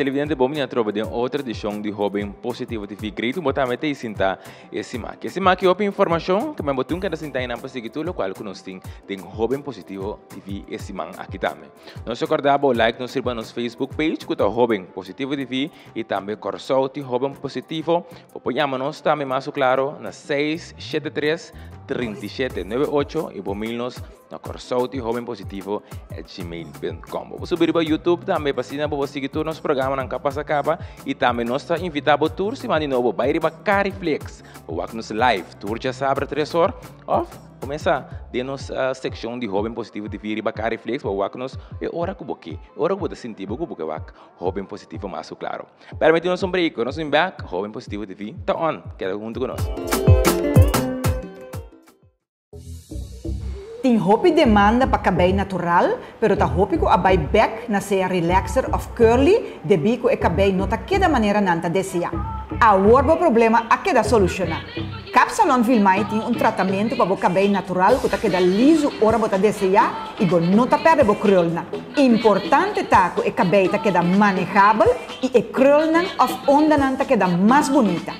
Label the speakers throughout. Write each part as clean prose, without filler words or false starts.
Speaker 1: Televidente bon bini atrobe den otro edicion di Hoben Positivo TV. Great bo tambe ta sinta e siman aki. E siman aki hopi informacion ke men bo tin keda sinta einan pa sigui tur locual ku nos tin den Hoben Positivo TV e siman aki tambe. Nos recorda bo like nos riba nos Facebook page ku ta Hoben Positivo TV i tambe Kòrsou tin Hoben Positivo. Bo por yama nos tambe mas klaro na 673 3798 i bo mail nos na Kòrsou tin Hoben Positivo at gmail.com. Bo por subi riba YouTube tambe pa asina bo por sigui tur nos programanan ka pasa kaba i tambe nos ta invitá bo tur siman di nobo bai riba Cariflix pa wak nos live tur djasabra tres or òf kuminsá den nos sekshon di Hoben Positivo TV riba Cariflix pa wak nos e ora ku bo ke, e ora ku bo ta sinti bo ku bo ke wak Hoben Positivo mas ku klaro. Permití nos un break, nos bin bek, Hoben Positivo TV ta on, keda huntu ku nos.
Speaker 2: Tin hopi demanda pa kabei natural, pero ta hopi ku a bai bek na sea relaxer òf curly debí ku e kabei no ta keda manera nan ta deseá. Awor bo problema a keda solushoná. Kapsalon Vilmay tin un tratamentu pa bo kabei natural ku ta keda lizu ora bo ta deseá i bo no ta pèrdè bo krulnan. Importante ta ku e kabei ta keda manehabel i e krulnan òf ondanan ta keda mas bunita.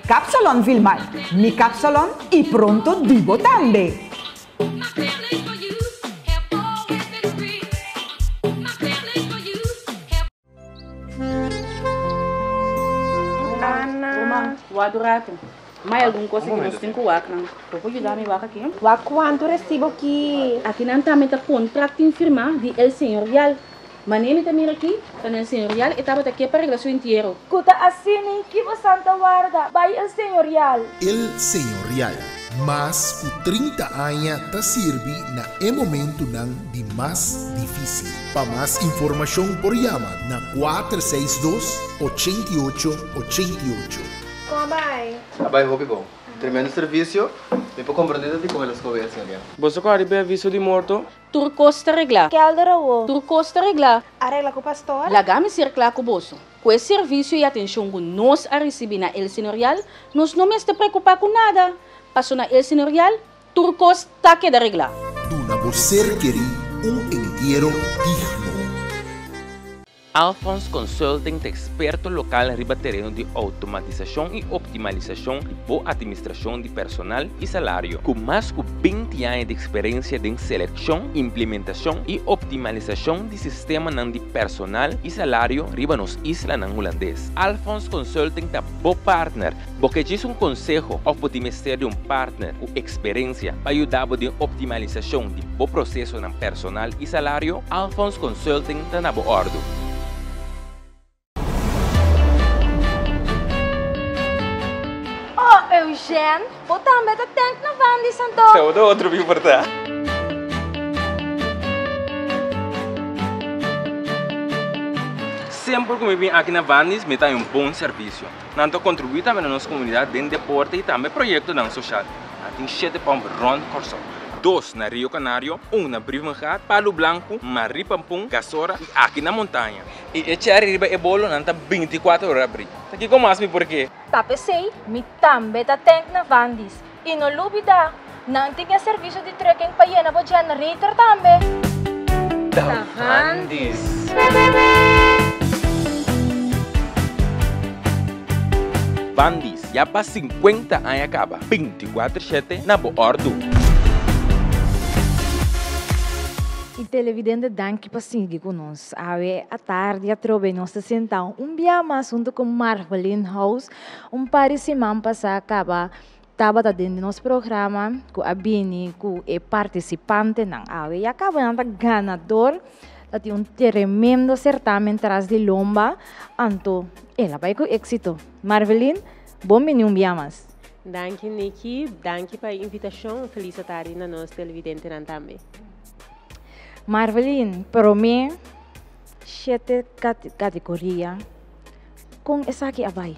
Speaker 2: Kapsalon Vilmay, mi kapsalon i pronto di bo tambe!
Speaker 3: Ana, wak un ratu. Mai algun cosa ki nos tin ku wak nan. Bo por yuda mi wak aki?
Speaker 4: Wak kuantu resibo ki.
Speaker 3: Aki nan tambe ta kontrakt tin firmá di El Señorial. Manera mi ta mira aki, ta na El Señorial e tabata ke pa regla su entiero.
Speaker 4: Ku ta asina ki bo santa warda bai El Señorial.
Speaker 5: El Señorial, mas ku 30 aña ta sirbi na e momentunan di mas difísil. Pa mas informashon por yama na 462 88 88.
Speaker 4: Kon a bai?
Speaker 6: A bai hopi bon. Tremendo servisio. Mi por komprondé ta dikon el a skohe El Señorial.
Speaker 7: Boso ku a riba e aviso di morto?
Speaker 3: Tur kos ta reglá.
Speaker 4: Kelder awo.
Speaker 3: Tur kos ta reglá.
Speaker 4: A regla ku pastor.
Speaker 3: Laga mi ser kla ku boso. Ku e servisio i atenshon ku nos a risibí na El Señorial, nos no mester preokupá ku nada. Paso na El Señorial, tur kos ta keda reglá.
Speaker 5: Duna bo ser kerí un entiero digno.
Speaker 1: Alphonse Consulting ta eksperto lokal riba tereno di outomatisashon i optimalisashon di bo atministrashon di personal i salario. Ku mas ku binti aña di eksperensia den selekshon, implementashon i optimalisashon di sistemanan di personal i salario riba nos islanan hulandes. Alphonse Consulting ta bo partner. Bo ke djis un konseho òf bo tin mester di un partner ku eksperensia pa yuda bo den optimalisashon di bo prosesonan personal i salario? Alphonse Consulting ta na bo òrdu.
Speaker 4: Oh Eugène, bo tambe ta tank na Vandy's anto?
Speaker 1: Todo otro bin por ta. Semper ku mi bin aki na Vandy's mi ta haña un bon servisio. Nan ta kontribuí tambe na nos komunidat den deporte i tambe proyektonan soshal. Nan tin shete pòmp rònt Kòrsou. Dos na Rio Canario, un na Brievengat, Palu Blanku, Marie Pampun, Gasora i aki na Montaña. I e chèri riba e bolo nan ta bintikuater ora abrí. Ta kiko mas mi por ke?
Speaker 4: Ta p'esei mi tambe ta tènk na Vandy's. I no lubidá, nan tin e servisio di trucking pa yena bo generator tambe.
Speaker 1: Ta Vandy's! Vandy's, ya pa sinkuenta aña kaba, bintikuater shete na bo òrdu.
Speaker 8: I televidente danki pa sigui ku nos. Awe atardi atrobe nos ta senta un bia mas hunto ku Marvelyn House. Un par di siman pasá kaba Tabata den di nos programa ku a bini ku e partisipantenan awe ya kaba nan ta ganador, ta tin un tremendo sertamen tras di lomba, anto el a bai ku éksito. Marvelyn, bon bini un bia mas.
Speaker 9: Danki Nicky, danki pa e invitashon, un felis atardi na nos televidentenan tambe.
Speaker 8: Marvelyn, promé shete kategoria, kon esaki a bai?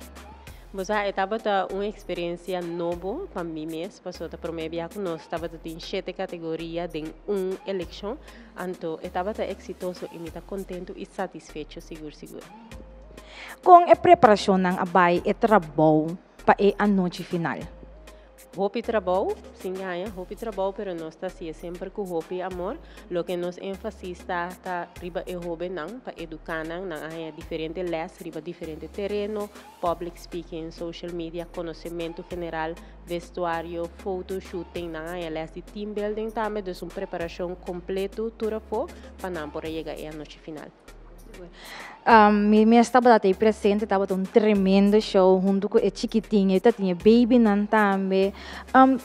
Speaker 9: Bo sa, e tabata un eksperensia nobo pa mi mes, pasobra ta promé bia ku nos tabata tin shete kategoria den un elekshon. Anto e tabata eksitoso i mi ta kontentu i satisfecho sigur sigur.
Speaker 8: Kon e preparashonnan a bai e trabou pa e anochi final?
Speaker 9: Hopi trabou, sin gaña, hopi trabou, pero nos ta hacié semper cu hopi amor. Loke nos énfasis ta, ta riba e hobennan, pa educa nan, nan a haña diferente les riba diferente tereno, public speaking, social media, conocemento general, vestuario, photo shooting, nan a haña les di team building tambe, dus un preparacion completo tur afo pa nan por a yega e anochi final.
Speaker 8: Mi mes tabata ei presente, tabata un tremendo show hunto cu e chikitin, e tatin e babynan tambe.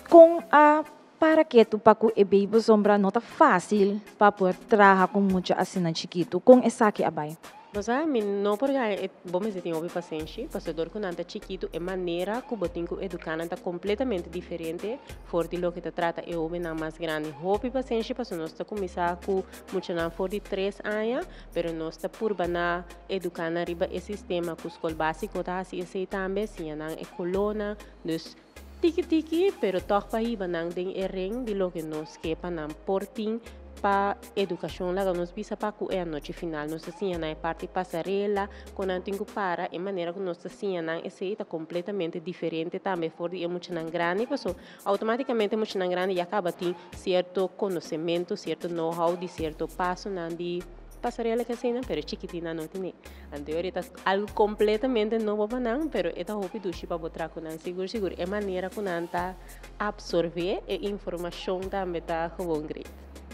Speaker 8: Con a para ketu pa cu e baby sombra no ta facil pa por traha cu mucha asina chikitu. Con esaki a bay?
Speaker 9: Bo sa, mi no por gana e, bo mester tin hopi pasenshi, pasobra dor ku nan ta chikitu e manera ku bo tin ku eduká nan ta kompletamente diferente for di loke ta trata e hobennan mas grandi. Hopi pasenshi pasobra nos ta kuminsá ku muchanan for di tres aña, pero nos ta purba na eduká nan riba e sistema ku skol básiko ta hasi esei tambe, siña nan e kolónan. Dus tiki tiki, pero tòg pa hiba nan den e ren di loke nos ke pa nan por tin Pa edukashon laga nos bisa pa ku e anochi final nos ta siña nan e parti pasarela, kon nan tin ku para, e manera ku nos ta siña nan esei ta kompletamente diferente tambe for di e muchanan grandi paso outomátikamente e muchanan grandi ya kaba tin sierto konosementu, sierto know how di sierto pasonan di pasarela ke asina, pero e chikitinnan no tine. Anto e ta algu kompletamente nobo pa nan, pero e ta hopi dushi pa bo traha ku nan sigur sigur e manera ku nan ta Absorbe e informacion tambe ta gewoon great.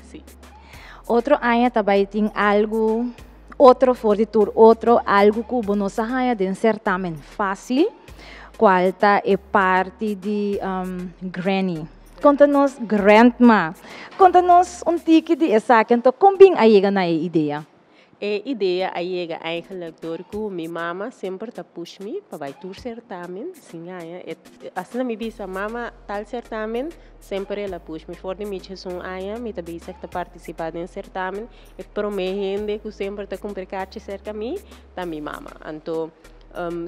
Speaker 9: Si.
Speaker 8: Otro aña ta bay tin algo otro for di tur otro, algo cu bo no sa haya den certamen facil, cual ta e parti di granny. Conta nos, grandma, conta nos un tiki di esaki, anto con bin a yega na e idea?
Speaker 9: E idea a yega eigenlijk door ku mi mama semper ta push mi pa bai tur certamen sin gaña. E asina mi bisa mama tal certamen semper el a push mi. For di mi diesun aña mi ta bezig ta participa den certamen. E prome hende ku semper ta kumpra kachi serka mi ta mi mama. Anto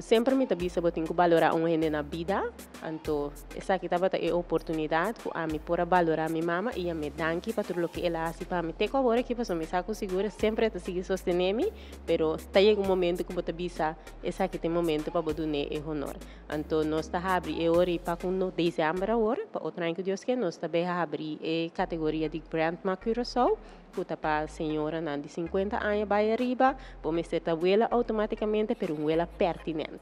Speaker 9: semper mi ta bisa bo tin ku balora un hende na bida. Anto esaki tabata e oportunidat ku ami por a balorá mi mama i yam'é danki pa tur loke el a hasi pa mi. Te ku awor aki pasobra mi sa ku sigur e semper e ta sigui sostené mi, pero ta yega un momento ku bo ta bisa esaki ta e momento pa bo dun'é e honor. Anto nos ta habri e ora i pa ku no desèmber awor, pa otro aña ku Dios ke, nos ta bai habri e kategoria di Grandma Curaçao ku ta pa señoranan di sinkuenta aña bai ariba. Bo mester ta wela outomátikamente, pero un wela pertinent.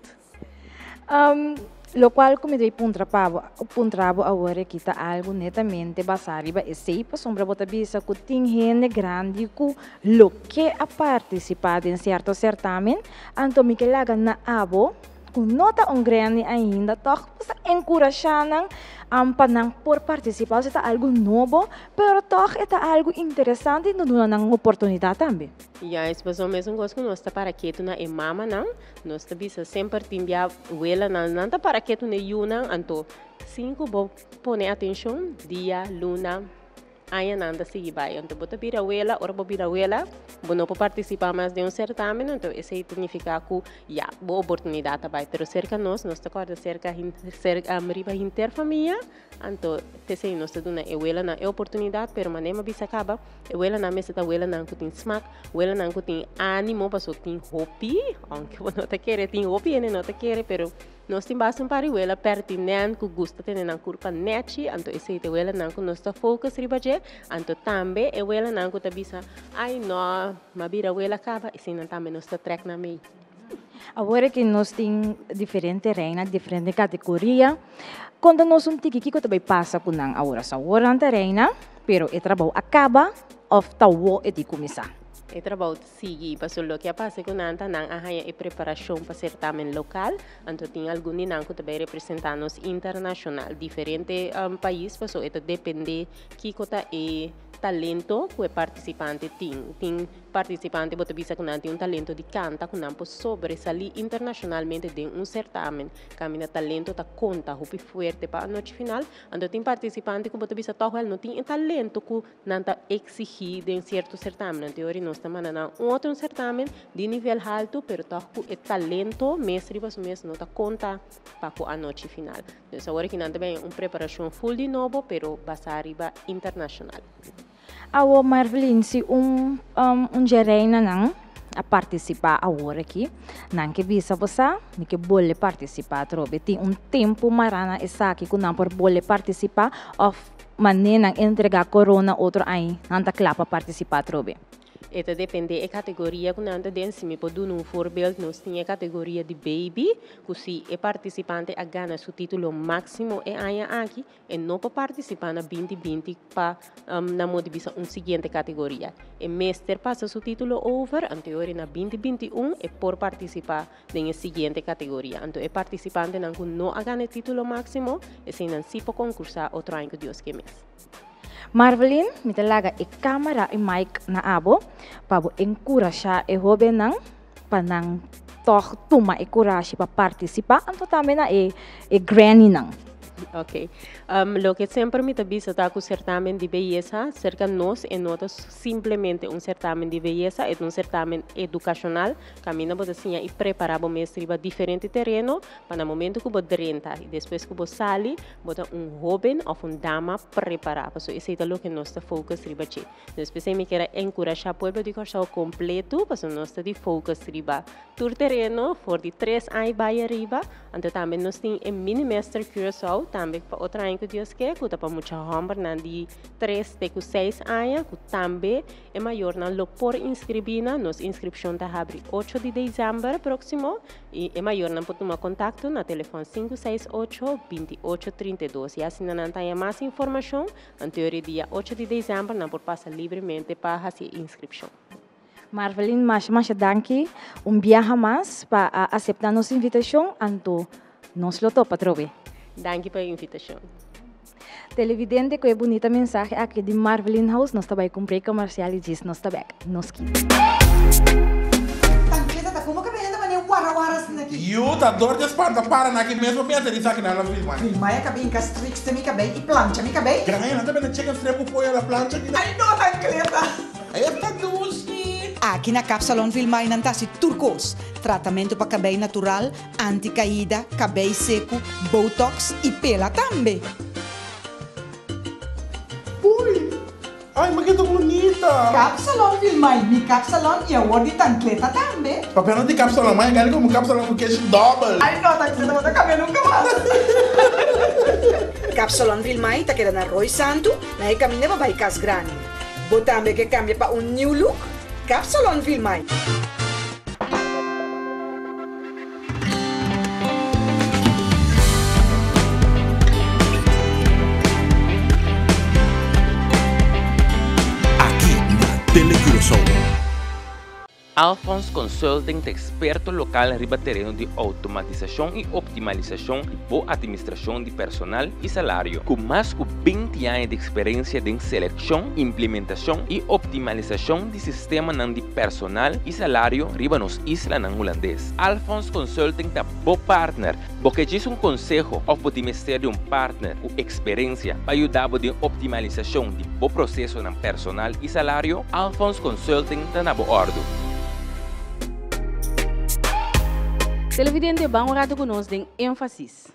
Speaker 8: Locual cu mi debe puntra pa bo, puntra bo awor aki ta algo netamente basa riba esey, pasobra bo ta bisa cu tin hende grandi cu lo ke a participa den cierto certamen, anto mi ke laga na abo cu no ta un grandi ainda, toch bo sa encurasha nan pa nan por participa, osea ta algo nobo, pero toch e ta algo interesante y no duna nan un oportunidad tambe.
Speaker 9: Juist, pasobra mesun cos cu nos ta para ketu na e mamanan, Nos ta bisa semper tin bia welanan nan ta para ketu n'e yunan anto sin ku bo pone atenshon dia, luna, añanan ta sigui bai. Anto bo ta bira wela, ora bo bira wela bo no por partisipá mas den un sertamen anto esei ta nifiká ku ya bo oportunidat ta bai. Pero serka nos, nos ta kòrda serka riba henter famia. Anto, p'esei nos ta duna e welanan e oportunidat, pero manera mi a bisa kaba, e welanan mester ta welanan ku tin smak, welanan ku tin ánimo, pasobra tin hopi, ounke bo no ta kere, tin hopi hende no ta kere, pero nos tin basta un par di wela pèrtinènt ku gusta tene nan kurpa nèchi, anto esei ta e welanan ku nos ta focus riba dje, anto tambe e welanan ku ta bisa, ai nò, mi a bira wela kaba, eseinan tambe nos ta trèk nan mei.
Speaker 8: Awor aki nos tin diferente reina, diferente categoria. Conta nos un tiki kico ta bay pasa cu nan awor. So awor nan ta reina, pero e trabou a caba of ta awo e tin cuminsa?
Speaker 9: E trabou ta sigui, pasobra loke a pasa cu nan ta nan a haña e preparacion pa certamen local, anto tin algun di nan cu ta bay representa nos internacional, diferente pais, pasobra e ta depende kico ta e talento cu e participante tin. Tin Partisipante bo ta bisa ku nan tin un talento di kanta ku nan por sobresalí internashonalmente den un sertamen. Kaminda talento ta konta hopi fuerte pa anochi final. Anto tin partisipante ku bo ta bisa tòg wèl no tin e talento ku nan ta eksigí den sierto sertamen. Anto e ora nos ta manda nan un otro sertamen di nivel haltu pero tòg ku e talento mes riba su mes no ta konta pa ku anochi final. Dus awor aki nan ta bini un preparashon ful di nobo pero basá riba internashonal.
Speaker 8: Awor Marvelyn, si un un dje reinanan a partisipá awor aki, nan ke bisa bo sa, mi ke bolbe partisipá atrobe. Tin un tempu mará na esaki ku nan por bolbe partisipá òf manera nan entregá korona otro aña nan ta kla pa partisipá atrobe?
Speaker 9: E ta depende e categoria cu nan ta den. Si mi por duna un voorbeeld, nos tin e categoria di baby, cu si e participante a gana su titulo maximo e aña aki, e no por participa na 2020 pa na modo di bisa un siguiente categoria. E mester pasa su titulo over, anto e ora na 2021 e por participa den e siguiente categoria. Anto e participantenan cu no a gana e titulo maximo, eseinan si por concursa otro aña cu Dios ke mes.
Speaker 8: Marvelyn, mi ta laga e camera y mic na abo pa bo encurasha e hobennan pa nan tog tuma e curashi pa participa, anto tambe na e e grannynan.
Speaker 9: Ok. Loke semper mi ta bisa ta cu certamen di beyesa cerca nos e no ta simplemente un certamen di beyesa, e ta un certamen educacional caminda bo ta siña y prepara bo mes riba diferente tereno pa na momento cu bo drenta y despues cu bo sali Bo ta un hóben òf un dama prepará, pasobra esei ta loke nos ta focus riba dje. Dus p'esei mi kier a enkurashá pueblo di Kòrsou kompletu, pasobra nos ta di focus riba tur tereno for di tres aña bai ariba. Anto tambe nos tin e Mini Mister Curaçao tambe pa otro aña ku Dios ke, ku ta pa mucha hòmbernan di tres te ku seis aña, ku tambe e mayornan lo por inskribí nan. Nos inskripshon ta habri ocho di desèmber próksimo. I e mayornan por tuma kontakto na telefòn 568 28 32 i asina nan ta haña mas informashon. Anterior e dia ocho di desèmber nan por pasa libremente pa hasi e inskripshon.
Speaker 8: Marvelyn, masha masha danki un biaha mas pa a aseptá nos invitashon, anto nos lo topa atrobe.
Speaker 9: Danki pa e invitashon.
Speaker 8: Televidente, ku e bunita mensahe aki di Marvelyn House nos ta bai ku un break komersial i djis nos ta bek. Nos kita.
Speaker 2: Tankleta ta como ke hende mane wara wara asina aki?
Speaker 10: Yu ta dor di spanta para na aki mes pa mi aterisa aki nan la filma.
Speaker 2: Filma e kabei inka strikste mi kabei i plancha mi kabei.
Speaker 10: Graña nan ta bende chicken strip ku pollo a la plancha aki.
Speaker 2: Ay no Tankleta.
Speaker 10: Esta dushi.
Speaker 2: Aki na Kapsalon Vilmay nan ta hasi tur kos, tratamentu pa kabei natural, Anti caida, cabey secu, botox y pela tambe.
Speaker 10: Uy! Ay, ma ke ta bunita!
Speaker 2: Kapsalon Vilmay, mi kapsalon y awor di Tankleta tambe.
Speaker 10: Papia no di kapsalon, ma e gani como kapsalon cu keshi dobel.
Speaker 2: Ay no, Tankleta bo ta cambia nunca mas. Kapsalon Vilmay ta keda na Rooi Santu, na e caminda pa bay Cas Grandi. Bo tambe ke cambia pa un new look? Kapsalon Vilmay.
Speaker 11: Aki na Tele Curaçao.
Speaker 1: Alphonse Consulting ta eksperto lokal riba tereno di outomatisashon i optimalisashon di bo atministrashon di personal i salario. Ku mas ku 20 aña di eksperensia den selekshon, implementashon i optimalisashon di sistemanan di personal i salario riba nos islanan hulandes. Alphonse Consulting ta bo partner. Bo ke djis un konseho òf bo tin mester di un partner ku eksperensia pa yuda bo den optimalisashon di bo prosesonan personal i salario? Alphonse Consulting ta na bo òrdu.
Speaker 3: Televidente ban un ratu ku nos den Énfasis.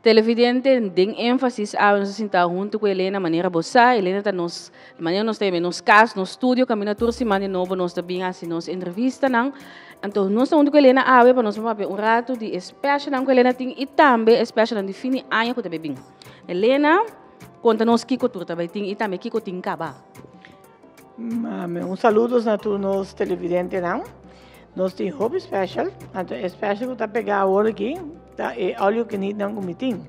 Speaker 3: Televidente, den énfasis awe nos a sinta huntu ku Elena manera bo sa, Elena ta nos Manera nos ta yama nos kas, nos studio, kaminda tur siman di nobo nos ta bin hasi nos entrevistanan. Anto nos ta huntu ku Elena awe pa nos por papia un ratu di e specialnan ku Elena tin i tambe e specialnan di fin di aña ku ta bai bin. Elena, konta nos kiko tur ta bai tin i tambe kiko tin kaba.
Speaker 12: Un saludos na tur nos televidentenan. Nos tin hopi special, anto e special ku ta pega awor aki ta e all you can eat nan ku mi tin.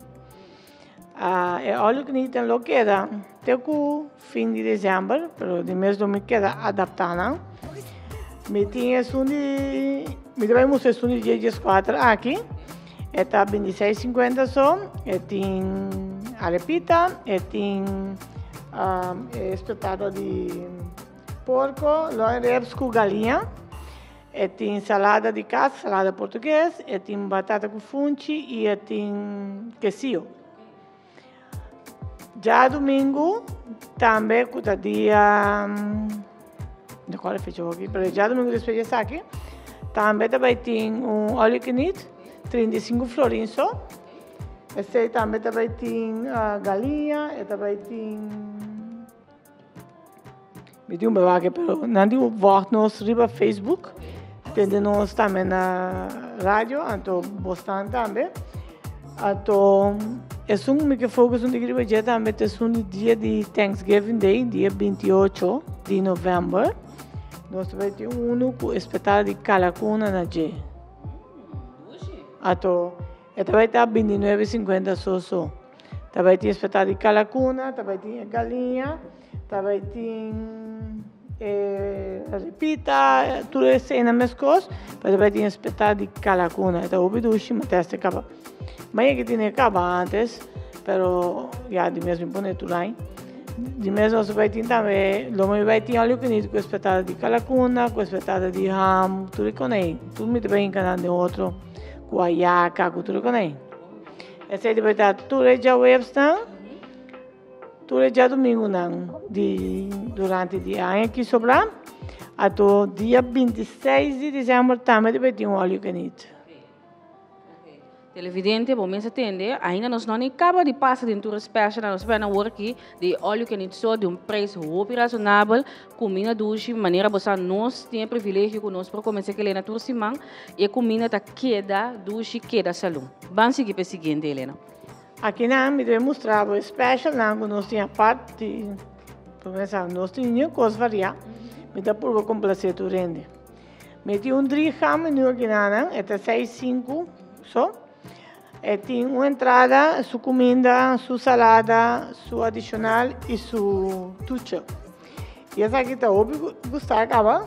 Speaker 12: E olio ku nita lo keda te ku fin di desèmber, pero di mes lo mi keda adaptá nan. Mi tin esun di, mi ta bai mustra esun di dies dieskuater aki, e ta bintiseis sinkuenta so, e tin arepita, e tin e estotado di porko, loin ribs ku galiña. E tin salada di kas, salada portugues, e tin batata ku funchi i e tin quesillo. Djadumingu tambe ku ta dia, no kòrda e fecha hopi, pero djadumingu despues di esaki tambe ta bai tin un all you can eat, 35 florin so. Esei tambe ta bai tin galiña, e ta bai tin. Mi tin un bewake pero nan tin volg nos riba Facebook, tende nos tambe na radio, anto bosnan tambe. Anto esun mi ke focus un tiki riba dje tambe ta esun di dia di Thanksgiving Day, dia 28 di november. Nos ta bai tin unu ku espetada di kalakuna na dje. Anto e ta bai ta 29 50 so so. Ta bai tin espetá di kalakuna, ta bai tin e galiña, ta bai tin e repita, tur e sena meskos, pero ta bai tin espetá di kalakuna. E ta hopi dushi, mi teste kaba. Maña ki tene kaba antes, pero ya di mes mi pone tur aña. Di mes nos ta bai tin tambe, lo mi bai tin algo ku espetada di kalakuna, ku espetada di ham, tur e konei. Tur mi ta bai hinka nan den otro, ku ayaka, ku tur e konei. Esei ta ta tur e djaweps-nan, tur e djadumingunan di durante di aña ki sobrá. Anto dia 26 di desèmber tambe ta tin un all you can eat.
Speaker 3: Televidente, bo mes a tende, ainda nos no ni kaba di pasa den tur e specialnan. Nos ta awor aki di all you can eat so di un prijs hopi rasonabel, kuminda dushi, manera bo sa nos tin e privilegio ku nos por komensá kelé na tur siman i e kuminda ta keda dushi, keda salú. Ban sigui pa e siguiente, Elena.
Speaker 12: Aki nan mi debe mustra bo e specialnan ku nos tin apart di por nos tin niun kos variá, mi ta purba komplasé tur hende. Mi tin un drie gang menu aki nan, e ta seis sinku so. E tin un entrada, su kuminda, su salada, su adishonal i su tucho. I esaki ta hopi gusta kaba,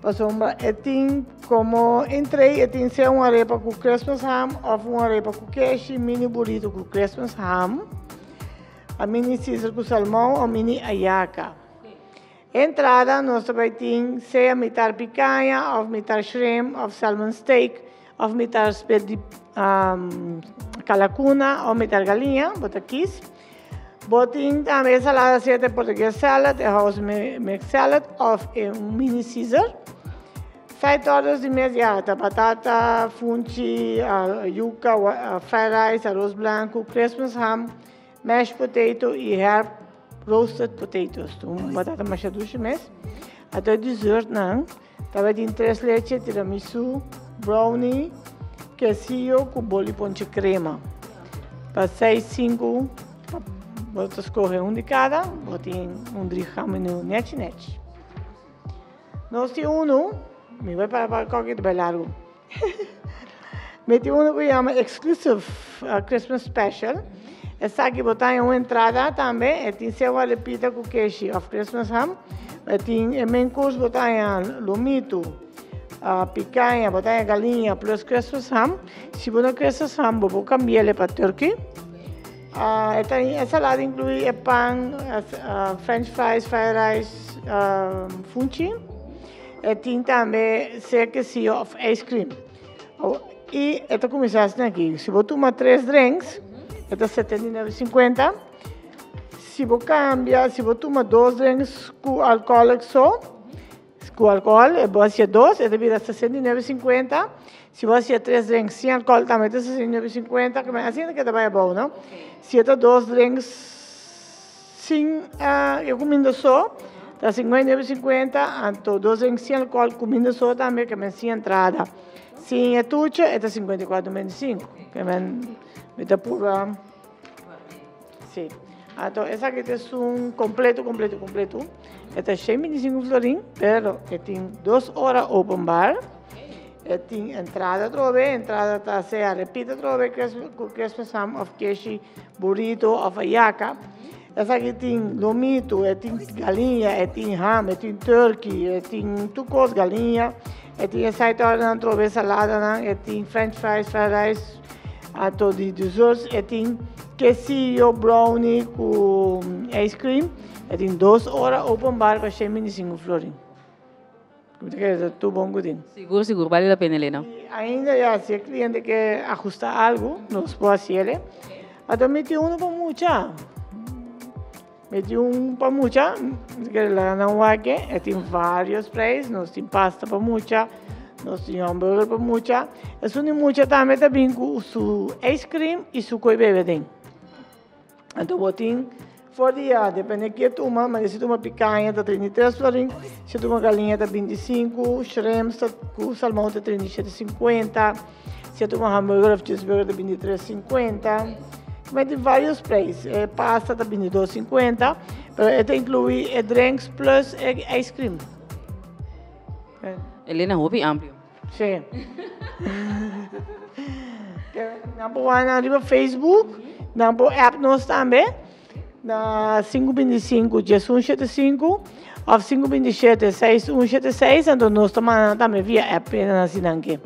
Speaker 12: pasobra e tin komo entree e tin sea un arepa ku Christmas ham òf un arepa ku keshi, mini burrito ku Christmas ham, a mini Caesar ku salmon òf mini ayaka. Entrada nos ta bai tin sea mitar picaña of mitar shrimp of salmon steak of mitar spit di calacuna of mitar galiña, bo ta kies. Bo tin tambe e salada sea ta e portugues salad, e house made salad of e un mini caesar. Side orders di mes ya ta batata, funchi, yuca, fried rice, aros blanco, christmas ham, mashed potato y herb Roasted potatoes, un batata masha dushi mes. Ato e dessert nan tabatin tres leche, tiramisu, brownie, quesillo ku boli ponche crema. Pa seis sinku bo ta skohe un di kada, bo tin un drie gang menu nechi nechi. Nos tin unu, mi bai para pa koki ta bai largu. Mi tin unu ku yama exclusive Christmas special. Esaki bo ta haña un entrada tambe. E tin sea arepita ku keshi òf Christmas ham. E tin e main course bo ta haña lomitu, pikaña, bo ta haña galiña plus Christmas ham. Si bo no Christmas ham bo por kambi'el pa turkey. E ta e salada inkluí e pan, french fries, fried rice, funchi. E tin tambe sea quesillo of ice cream. Y e ta cuminsa asina aki. Si bo tuma tres drinks, e ta 79,50. Si bo cambia, si bo tuma dos drinks cu alcoholic so, cu alcohol, e bo hacia dos, e ta bira 69,50. Si bo hacia tres drinks sin alcohol tambe ta 69,50. Asina ke ta bay abou, no? Si e ta dos drinks Sin e kuminda so ta 59,50, anto dos den sin alkohòl kuminda so tambe ke men sin entrada. Sin e tucha e ta 54,25 ke men mi ta purba si. Anto esaki ta esun kompleto kompleto kompleto e ta 125 florin pero e tin dos ora open bar. E tin entrada atrobe, entrada ta sea repita atrobe ku Christmas ham of keshi burrito of ayaka. Esaki tin lomito, e tin galiña, e tin ham, e tin turkey, e tin tur kos galiña, e tin e side ordernan atrobe, saladanan, e tin french fries, fried rice, anto di desserts e tin quesillo, brownie ku ice cream. E tin dos ora open bar pa 125 florin. Bo ta kere ta tur bon ku tin.
Speaker 3: Sigur sigur bale la pena Elena.
Speaker 12: I ainda ya si e kliente ke ahusta algu nos por hasiel. Anto mi tin unu pa mucha. Mi tin un pa mucha, mi kere laga nan wak e tin varios prijs, nos tin pasta pa mucha, nos tin hamburger pa mucha. Esun di mucha tambe ta bin ku su ice cream i su koi bebe aden. Anto bo tin for di ya, depende ke tuma, ma si tuma picaña ta 33 florin, si tuma galiña ta 25, shrimps ta ku salmon ta 37,50, si tuma hamburger of cheeseburger ta 23,50. Ma tin varios prijs. E pasta ta 22,50, pero e ta inclui e drinks plus e ice cream.
Speaker 3: Elena, hopi amplio.
Speaker 12: Sí. Nan por wak nan riba Facebook, nan por app nos tambe na 525 1175 of 527 6176, anto nos ta manda nan tambe via app nan si nan ke.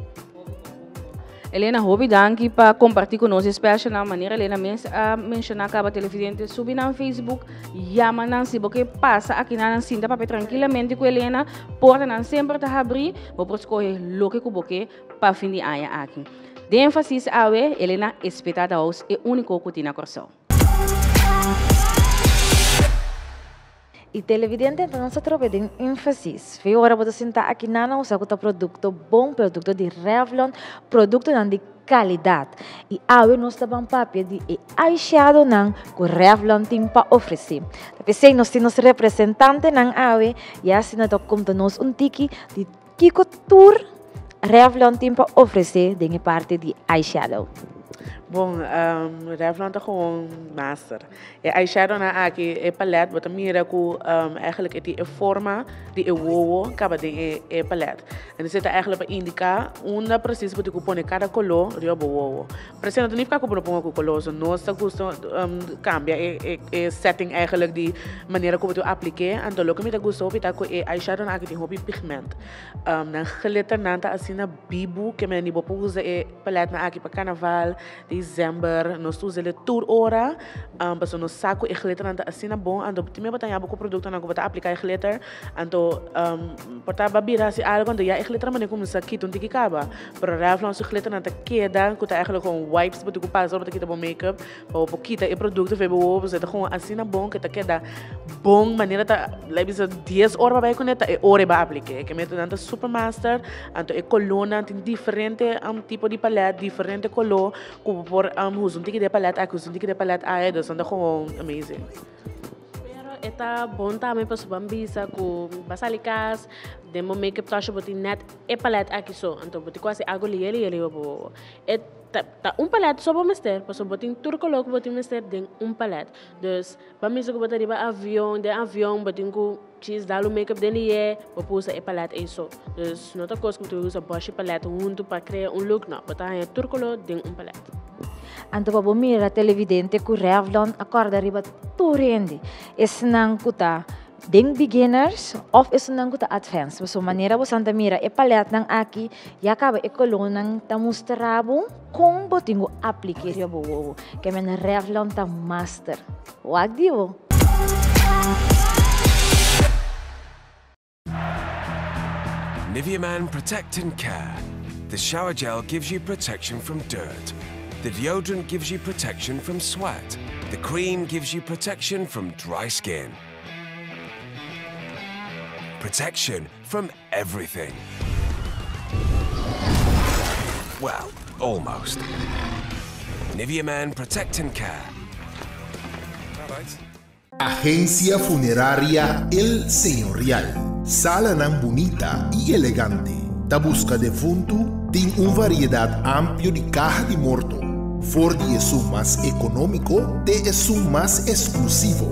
Speaker 3: Elena, hopi danki pa kompartí ku nos e special nan. Manera Elena mes a menshoná kaba, televidente, subi nan Facebook, yama nan si bo ke pasa aki nan, nan sinta papia trankilamente ku Elena. Portanan semper ta habrí, bo por skohe loke ku bo ke pa fin di aña aki. Den Énfasis awe, Elena Espetada House e úniko ku tin na Kòrsou.
Speaker 8: Y televidente ta nos atrobe den Énfasis. Fe ora bo ta sinta aki nan a usa cu ta producto bon, producto di Revlon, productonan di calidad. Y awe nos ta ban papia di e eyeshadownan cu Revlon tin pa ofrece. Ta p'esey nos tin nos representantenan awe y asina ta conta nos un tiki di kico tur Revlon tin pa ofrece den e parti di eyeshadow.
Speaker 13: Bon, Revlon ta gewoon master. E eyeshadownan aki, e palet, bo ta mira ku eigenlijk e tin e forma di e wowo kaba den e e palet. En esei ta eigenlijk pa indiká unda presis bo tin ku pone kada koló riba bo wowo. Pero esei no ta nifiká ku bo no ponga ku koló. So nos ta gusta kambia e e e setting eigenlijk di manera ku bo tin ku aplik'é. Anto loke mi ta gusta hopi ta ku e eyeshadownan aki tin hopi pigment. Nan glitternan ta asina bibu ke meni bo por usa e paletnan aki pa karnaval, december, nos ta usa el tur ora pasobra nos sa ku e glitternan ta asina bon, anto tin mei bo ta haña bo ku produktonan ku bo ta aplika e glitter, anto por ta bo a bira hasi algu anto ya e glitter a mane kuminsá kita un tiki kaba, pero Revlon su glitternan ta keda ku ta eigenlijk kon wipes bo tin ku pasa ora bo ta kita bo makeup. Pa bo por kita e produkto for e bo wowo pasobra e ta gewoon asina bon ke ta keda bon manera ta lei bisa dies ora pa bai kuné ta e ora e bai aplik'é. Ke mester nan ta super master anto e kolónan tin diferente tipo di palèt diferente koló ku bo por usa un tiki di e palèt aki usa un tiki di e palèt aya dus nan ta gewoon amazing.
Speaker 14: Pero e ta bon tambe pasobra bo a bisa ku bo a sali kas den bo makeup tasha bo tin nèt e palèt aki so anto bo tin ku hasi algu lihe lihe riba bo wowo. E Ta ta un palet so bo mester, pasobra bo tin tur koló ku bo tin mester den un palet. Dus, ba misa ku bo ta riba avion, den avion bo tin ku djis dal un make-up den lié, bo por usa e palet ei so. Dus, no ta kos ku bo tin ku usa bòshi palet huntu pa krea un look, no. Bo ta haña tur koló den un palet.
Speaker 8: Anto pa bo mira televidente ku Revlon a kòrda riba tur hende, esnan ku ta Den beginners of esunnan ku ta advanced. Pasobra manera bosan ta mira e paletnan aki ya kaba e kolónan ta mustra bo kon bo tin ku apliké riba bo wowo. Ke men Revlon ta master. Wak di bo!
Speaker 15: Nivea Man Protect and Care. The shower gel gives you protection from dirt. The deodorant gives you protection from sweat. The cream gives you protection from dry skin. Protection from everything. Well, almost. Nivea Man Protect and Care.
Speaker 5: Agencia Funeraria El Señorial, Salanan bunita y elegante. Ta busca defuntu? Tin un variedad amplio di caha di morto, for di esun mas economico te esun mas exclusivo.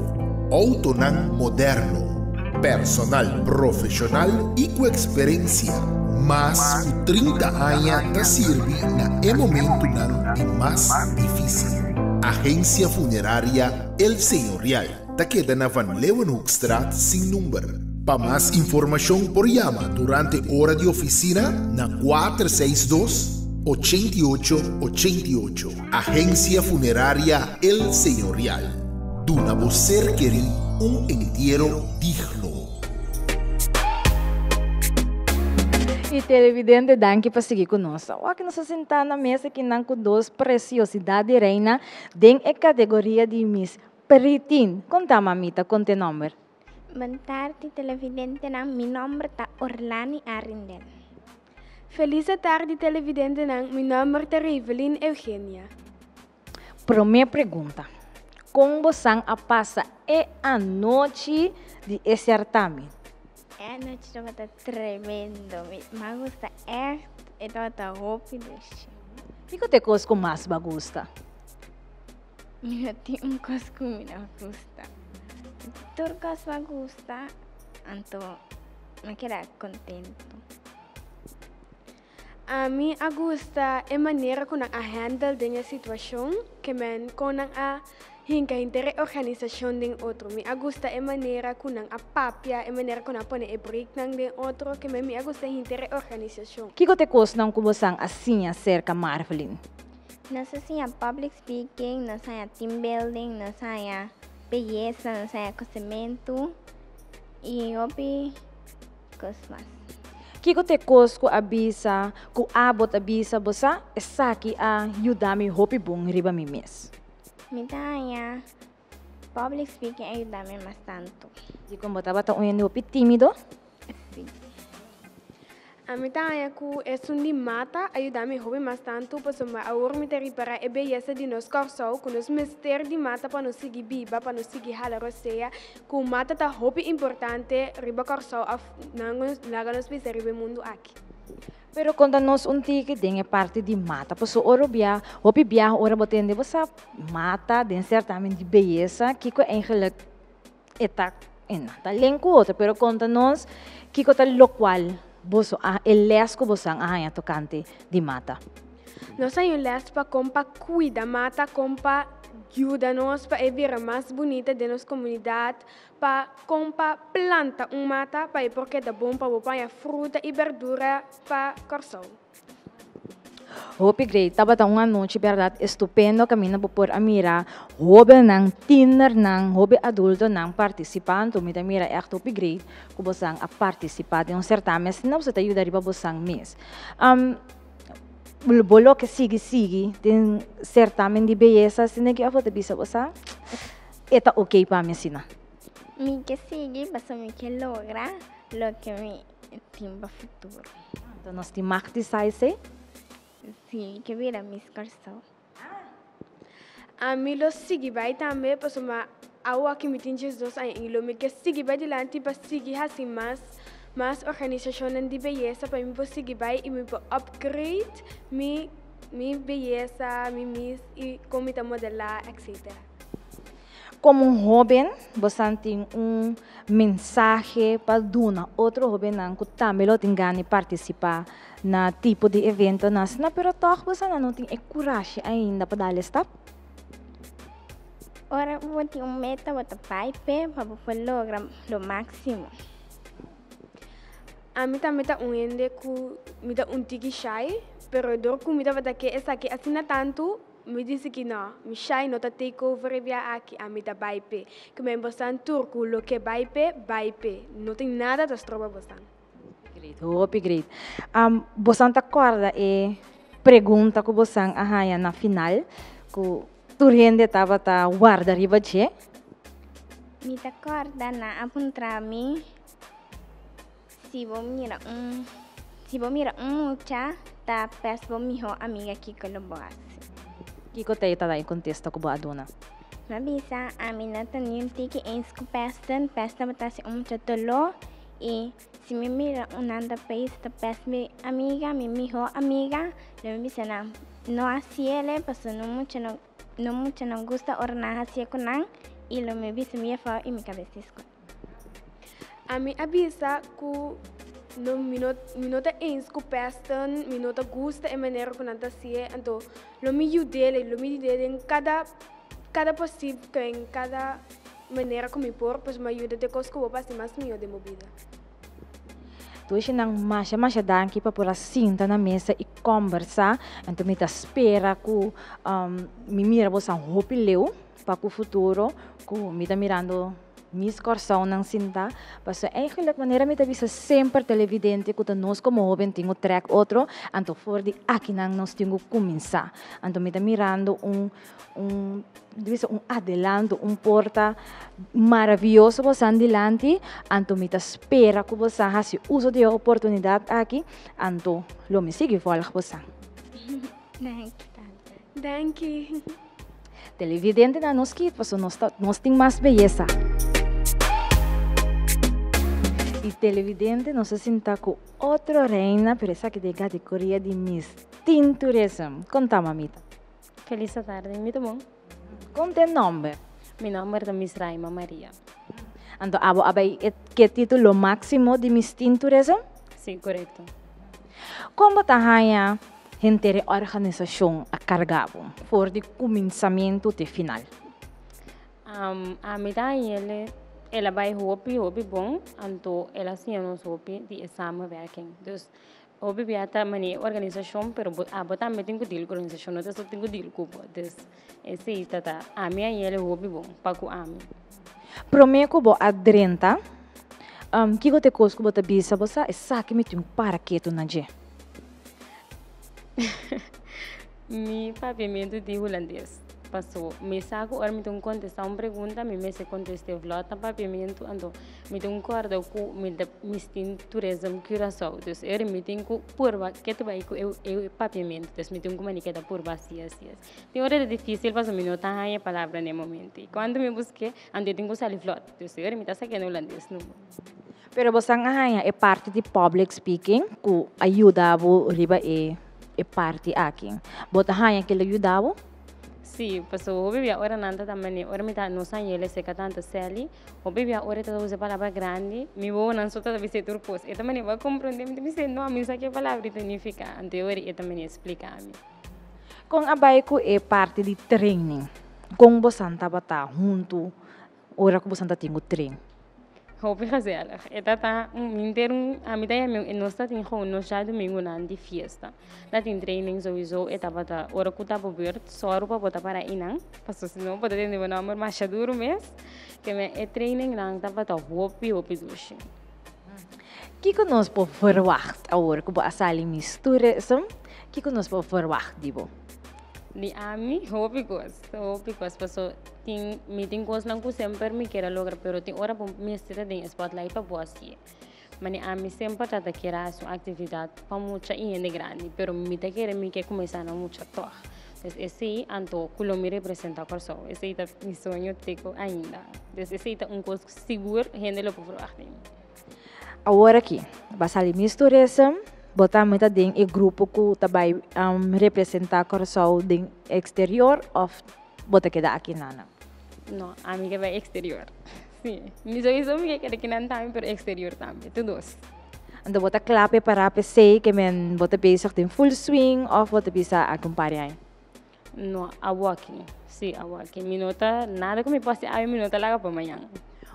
Speaker 5: Autonan moderno, personal profesional y cu experencia. Mas cu 30 aña ta sirbi na e momentunan di mas dificil. Agencia Funeraria El Señorial ta keda na Van Leeuwenhoekstraat sin number. Pa mas informashon por yama durante ora di ofisina na 462 88 88. Agencia Funeraria El Señorial, duna bo ser kerí un entiero digno.
Speaker 8: Y televidente danki pa sigui cu nos. Awor nos a sinta na mesa kinan cu dos preciosidad di reina den e categoria di Miss. Pritin. Konta mamita, konta e nòmber.
Speaker 16: Bon tardi televidentenan, mi nòmber ta Orlani Arrindel.
Speaker 17: Felis atardi televidentenan, mi nòmber ta Revelyn Eugenia.
Speaker 8: Promé pregunta, Kon bosan a pasa e anochi di e sertamen?
Speaker 16: E anochi tabata tremendo, mi a gusta ègt, e tabata hopi dushi.
Speaker 8: Kiko ta e kos ku mas bo a gusta?
Speaker 16: Mi no tin un kos ku mi no gusta. Tur kos mi a gusta, anto mi a keda kontentu.
Speaker 17: Ami a gusta e manera ku nan a handle den e situashon, ke men kon nan a hinka henter e organisashon den otro. Mi a gusta e manera ku nan a papia, e manera ku nan a pone e breaknan den otro, ke men mi a gusta henter e organisashon.
Speaker 8: Kiko ta e kosnan ku bosan a siña serka Marvelyn?
Speaker 16: Nos a siña public speaking, nos a haña team building, nos a haña beyesa, nos a haña kosementu i hopi kos mas.
Speaker 8: Kiko ta e kos ku a bisa ku abo ta bisa bo sa esaki a yuda mi hopi bon riba mi mes?
Speaker 16: Mi ta haña public speaking a yuda mi mas tantu.
Speaker 8: Dikon bo tabata un hende hopi tímido?
Speaker 16: Sí.
Speaker 17: Ami ta haña ku esun di mata a yuda mi hopi mas tantu pasobra awor mi ta ripará e beyesa di nos Kòrsou ku nos mester di mata pa nos sigui biba, pa nos sigui hala rosea, ku mata ta hopi importante riba Kòrsou òf nan laga nos bisa riba e mundu aki.
Speaker 8: Pero konta nos un tiki den e parti di mata pasobra ora bia hopi biaha ora bo tende bo sa mata den sertamen di beyesa kiko eigenlik E ta e nan ta len ku otro, pero konta nos kiko ta lokual boso a e lès ku bosan a haña tokante di mata.
Speaker 17: Nos haña un lès pa kon pa kuida mata, kon pa yuda nos pa e bira mas bunita den nos komunidat, pa kon pa planta un mata pa e por keda bon pa bo paña fruta i berdura pa Kòrsou.
Speaker 8: Hopi great, tabata un anochi berdad estupendo caminda bo por a mira hobennan, tienernan, hopi adultonan participando. Mi ta mira echt hopi great cu bosan a participa den un certamen asina, boso ta yuda riba bosan mes. Bo loke sigui sigui den certamen di beyesa asina ki of bo ta bisa bosa e ta ok pa mi asina?
Speaker 16: Mi ke sigui pasobra mi ke logra loke mi tin pa futuro.
Speaker 8: Anto nos tin mag di sa esei?
Speaker 16: Si, ke bira Miss Kòrsou.
Speaker 17: Ami lo sigui bai tambe pasobra awoki mi tin 12 aña i lo mi ke sigui bai dilanti pa sigui hasi mas mas organisashonnan di beyesa pa mi por sigui bai i mi por upgrade mi mi beyesa, mi miss i kon mi ta modelá etcetera.
Speaker 8: Komo un hóben, bosan tin un mensahe pa duna otro hóbennan ku tambe lo tin gana di partisipá na tipo di eventonan asina, pero tòg bosan no tin e kurashi ainda pa dal e stap?
Speaker 16: Ora bo tin un meta, bo ta bai p'e pa bo por logra lo máksimo.
Speaker 17: Ami tambe ta un hende ku mi ta un tiki shy, pero dor ku mi tabata ke esaki asina tantu, Mi disi ki no, mi shai no ta take over e bia aki, ami ta bai p'e. Ku men bosan tur ku loke bai p'e, bai p'e. No tin nada ta stroba bosan.
Speaker 8: Great, hopi great. Bosan ta kòrda e pregunta ku bosan a haña na final ku tur hende tabata warda riba dje?
Speaker 16: Mi ta kòrda nan a puntra mi si bo mira un si bo mira un mucha ta pes bo miho amiga kiko lo bo hasi.
Speaker 8: Kiko ta e ta da e kontesta ku bo a duna?
Speaker 16: Mi a bisa ami no ta niun tiki eens ku Peston, Peston bo ta hasi un mucha doló i si mi mira un nan ta pes ta pes mi amiga, mi miho amiga, lo mi bisa nan no hasiele pasobra no mucha no no mucha no gusta ora nan hasie ku nan i lo mi bisa mi yefou i mi kabes di skol.
Speaker 17: Ami a bisa ku no mi no mi no ta eens ku Peston, mi no ta gusta e manera ku nan ta hasié, anto lo mi yud'é, lo mi yud'é den kada kada posib den kada manera ku mi por, pasobra mi a yuda den kos ku bo por hasi mas mihó den bo bida.
Speaker 8: Tur esnan masha masha danki pa por a sinta na mesa i kòmbersá, anto mi ta spera ku mi mira boso hopi leu pa ku futuro ku mi ta mirando. Miss Kòrsounan sinta, pasobra eigenlijk manera mi ta bisa semper televidente ku ta nos komo hoben tin ku trèk otro, anto for di akinan nos tin ku kuminsá. Anto mi ta mirando un un mi ta bisa un adelanto, un porta maravioso bosan dilanti, anto mi ta spera ku bosan hasi uso di e oportunidat aki, anto lo mi sigui vòlg bosan.
Speaker 16: Danki tante.
Speaker 17: Danki.
Speaker 8: Televidentenan nos kit pasobra nos ta nos tin mas beyesa. Y televidente nos a sinta cu otro reina pero esaki den categoria di Miss Teen Tourism. Conta mamita.
Speaker 18: Feliz tarde, mi ta bon.
Speaker 8: Con ta e nomber?
Speaker 18: Mi nomber ta Miss Raima Maria.
Speaker 8: Anto abo a bay e ke titulo maximo di Miss Teen Tourism?
Speaker 18: Si, corecto.
Speaker 8: Con bo ta haya Henter e organisashon a karga bo for di kuminsamentu te final.
Speaker 18: Ami ta hañ'el el a bai hopi hopi bon, anto el a siña nos hopi di e samenwerking. Dus hopi bia ta manera e organisashon pero bo abo tambe tin ku deal ku organisashon, no ta so tin ku deal ku bo. Dus esei ta ta ami a hañ'el hopi bon pa ku ami.
Speaker 8: Promé ku bo a drenta, kiko ta e kos ku bo ta bisa bo sa esaki mi tin para ketu na dje?
Speaker 18: Mi papiamentu di hulandes. Paso mi sa ku ora mi tin kontestá un pregunta mi mester kontest'é vlòt na papiamentu, anto mi tin kòrda ku mi ta misti Tourism Curaçao. Dus e ora mi tin ku purba ke ta bai ku e papiamentu. Dus mi tin ku manda keda purba asi asi asi. Tin ora ta difísil pasobra mi no ta haña e palabra na e momento. I kuantu mi busk'é anto e tin ku sali vlòt. Dus e ora mi ta sak'é na hulandes numa.
Speaker 8: Pero bosan a haña e parti di public speaking ku a yuda bo riba e e parti aki. Bo ta haña ke lo yuda bo?
Speaker 18: Sí, pasobra hopi bia ora nan ta ta mane, ora mi ta nos hañ'el esei ka tanta Sally, hopi bia ora e ta usa palabra grandi, mi wowonan so ta ta bis'é tur kos. E ta mane bo a komprondé? Mi ta bis'é no, mi sa ke palabra i ta nifiká. Anto e ora e ta mane splika mi.
Speaker 8: Kon a bai ku e parti di training? Kon bosan tabata huntu Ora ku boso ta tin ku tren.
Speaker 18: Hopi gezellig. E ta ta un henter un ami ta yama e nos ta tin gewoon nos djadumingunan di fiesta. Ta tin training souiso e tabata ora ku ta bo beurt sòru pa bo ta para einan pasobra si no bo ta tende bo nòmber masha duru mes. Ke men e trainingnan tabata hopi hopi dushi.
Speaker 8: Kiko nos por verwagt awor ku bo a sali Miss Tourism? Kiko nos por verwagt di bo?
Speaker 18: Di ami hopi kos, hopi kos paso tin mi tin kosnan ku semper mi kier a logra pero tin ora bo mester ta den e spotlight pa bo hasié. Mane ami semper ta ta kier a hasi un aktividat pa mucha i hende grandi pero mi ta kere mi ke kuminsá na mucha tòg. Pues esei anto ku lo mi representá Kòrsou esei ta mi soño te ku ainda. Pues esei ta un kos ku sigur hende lo por verwagt di mi.
Speaker 8: Awor aki, ba sali Miss Tourism, bo tambe ta den e grupo ku ta bai representá Kòrsou den eksterior òf bo ta keda aki nan?
Speaker 18: No, ami ke bai eksterior. Sí, mi sowieso mi ke keda akinan tambe, pero eksterior tambe, tur dos.
Speaker 8: Anto bo ta kla prepará p'esei ke men bo ta bezig den full swing òf bo ta bisa aki un par di aña?
Speaker 18: No, awoki. Sí, awoki. Mi no ta, nada ku mi por hasi awe mi no ta laga pa mañan.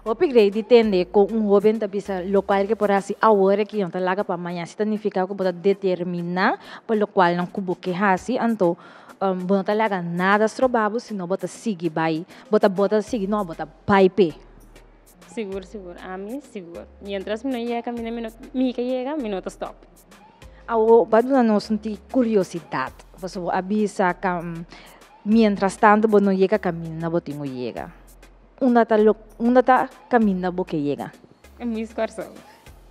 Speaker 8: Hopi grei di tende kon un hoben ta bisa lokual ke por hasi awor aki no ta laga pa mañan. Si ta nifiká ku bo ta determiná pa lokualnan ku bo ke hasi, anto bo no ta laga nada stroba bo, sino bo ta sigui bai. Bo ta bo ta sigui, no, bo ta bai p'e.
Speaker 18: Sigur, sigur. Ami, sigur. Mientras mi no yega, mi no, mi ke yega, mi no ta stòp.
Speaker 8: Awor bo a duna nos un tiki curiosidad, pasobra bo a bisa ca mientras tanto bo no yega caminda bo tin cu yega. Unda ta lo, unda ta caminda bo ke yega?
Speaker 18: Mis Corsou.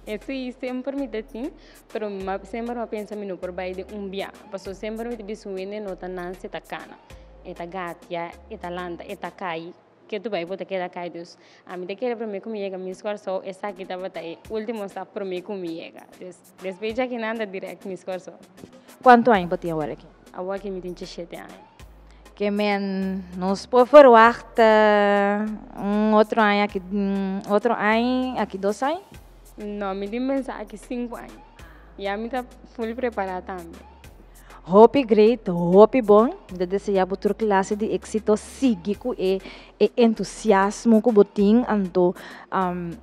Speaker 18: Esey semper mi ta tin, pero mi semper mi a pensa mi no por bay den un bia, pasobra semper mi ta bisa un hende no ta nace ta cana, e ta gatia, e ta lanta, e ta cay. Ke tu bai bo ta keda kai dus ami ta kere prome ku mi yega mis Kòrsou esaki tabata e ultimo stap prome ku mi yega dus despues djaki nan ta dirèkt mis Kòrsou.
Speaker 8: Kuantu aña bo tin awor aki?
Speaker 18: Awor aki mi tin djeshete aña.
Speaker 8: Ke men nos por ferwagt un otro aña aki otro aña aki dos aña?
Speaker 18: No mi tin pensa aki sinku aña ya mi ta full prepara tambe.
Speaker 8: Hopi great, hopi bon. Mi ta desea bo tur clase di exito. Sigui cu e e entusiasmo cu bo tin. Anto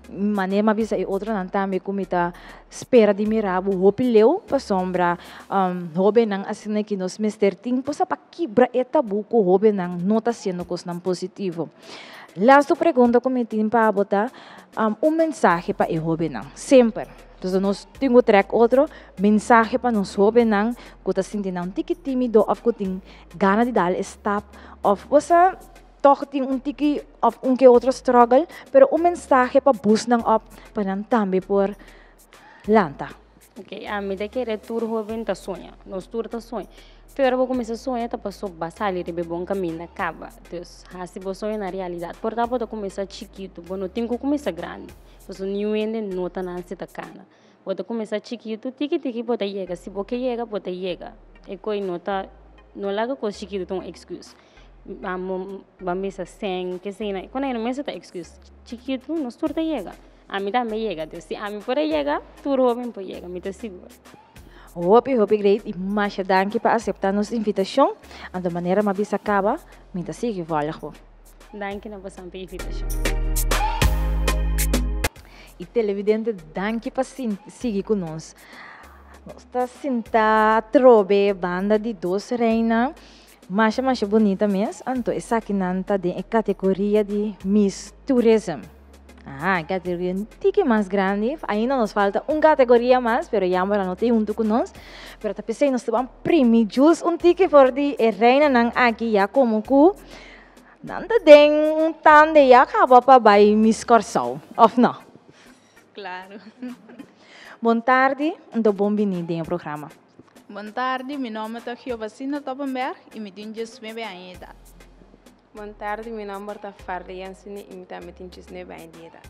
Speaker 8: manera mi a bisa e otronan tambe cu mi ta spera di mira bo hopi leu pasobra hobennan asina ki nos mester tin cosa pa kibra e tabu cu hobennan no ta haciendo cosnan positivo. Laatste pregunta ku mi tin pa bo ta, un mensahe pa e hóbennan. Semper. Entonces nos tin ku trèk otro mensahe pa nos hóbennan ku ta sinti nan un tiki tímido òf ku tin gana di dal e stap òf bo sa tòg tin un tiki òf un ke otro struggle, pero un mensahe pa boost nan òp pa nan tambe por lanta.
Speaker 18: Ok, ami ta kere tur hoben ta soña. Nos tur ta soña. Te ora bo kuminsá soña ta paso ba sali riba e bon kaminda kaba. Dus, hasi bo soño na realidat. Por ta bo ta kuminsá chikitu, bo no tin ku kuminsá grandi. Pasobra niun hende no ta nase ta kana. Bo ta kuminsá chikitu, tiki tiki bo ta yega. Si bo ke yega, bo ta yega. E koi no ta, no laga kos chikitu ta un excuse. Ban ban bisa sèn, kesei, ku nan mester ta excuse. Chikitu nos tur ta yega. Ami tambe yega, dus si ami por a yega, tur hoben por yega, mi ta sigur.
Speaker 8: Hopi hopi great y masha danki pa acepta nos invitacion. Anto manera mi a bisa caba, mi ta sigui volg bo.
Speaker 18: Danki na bosan pa e invitacion.
Speaker 8: Y televidente danki pa sigui cu nos. Nos ta sinta atrobe banda di dos reina masha masha bunita mes, anto esakinan ta den e categoria di Miss Tourism. Aha, e categoria un tiki mas grandi. Ainda nos falta un categoria mas, pero jammer no ta hunto cu nos. Pero ta pesey nos ta ban primi just un tiki for di e reinanan aki ya como cu nan ta den un tande ya caba pa bay Miss Corsou, of no?
Speaker 19: Claro.
Speaker 8: Bon tardi, anto bon bini den e programa.
Speaker 19: Bon tardi, mi nomber ta Giovacina Toppenberg y mi tin diesnuebe aña di edad.
Speaker 17: Bon tardi, mi nomber ta Farley Jansini y mi tambe tin 19 aña di edad.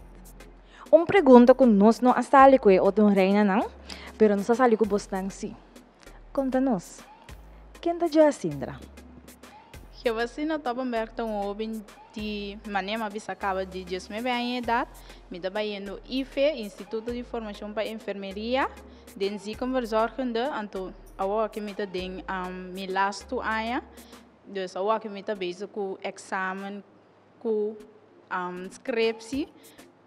Speaker 8: Un pregunta cu nos no a sali cu e otro reinanan, pero nos a sali cu bosnan si. Conta nos, ken ta Joacindra?
Speaker 19: Joacindra Toppenberg ta un hoben di manera mi a bisa caba di 19 aña di edad. Mi ta bayendo IFE, Instituto di Formacion pa Enfermeria, den Ziekenverzorgende, anto awor aki mi ta den mi lastu aña. Dus awor aki mi ta bezig ku eksamen ku skrepsi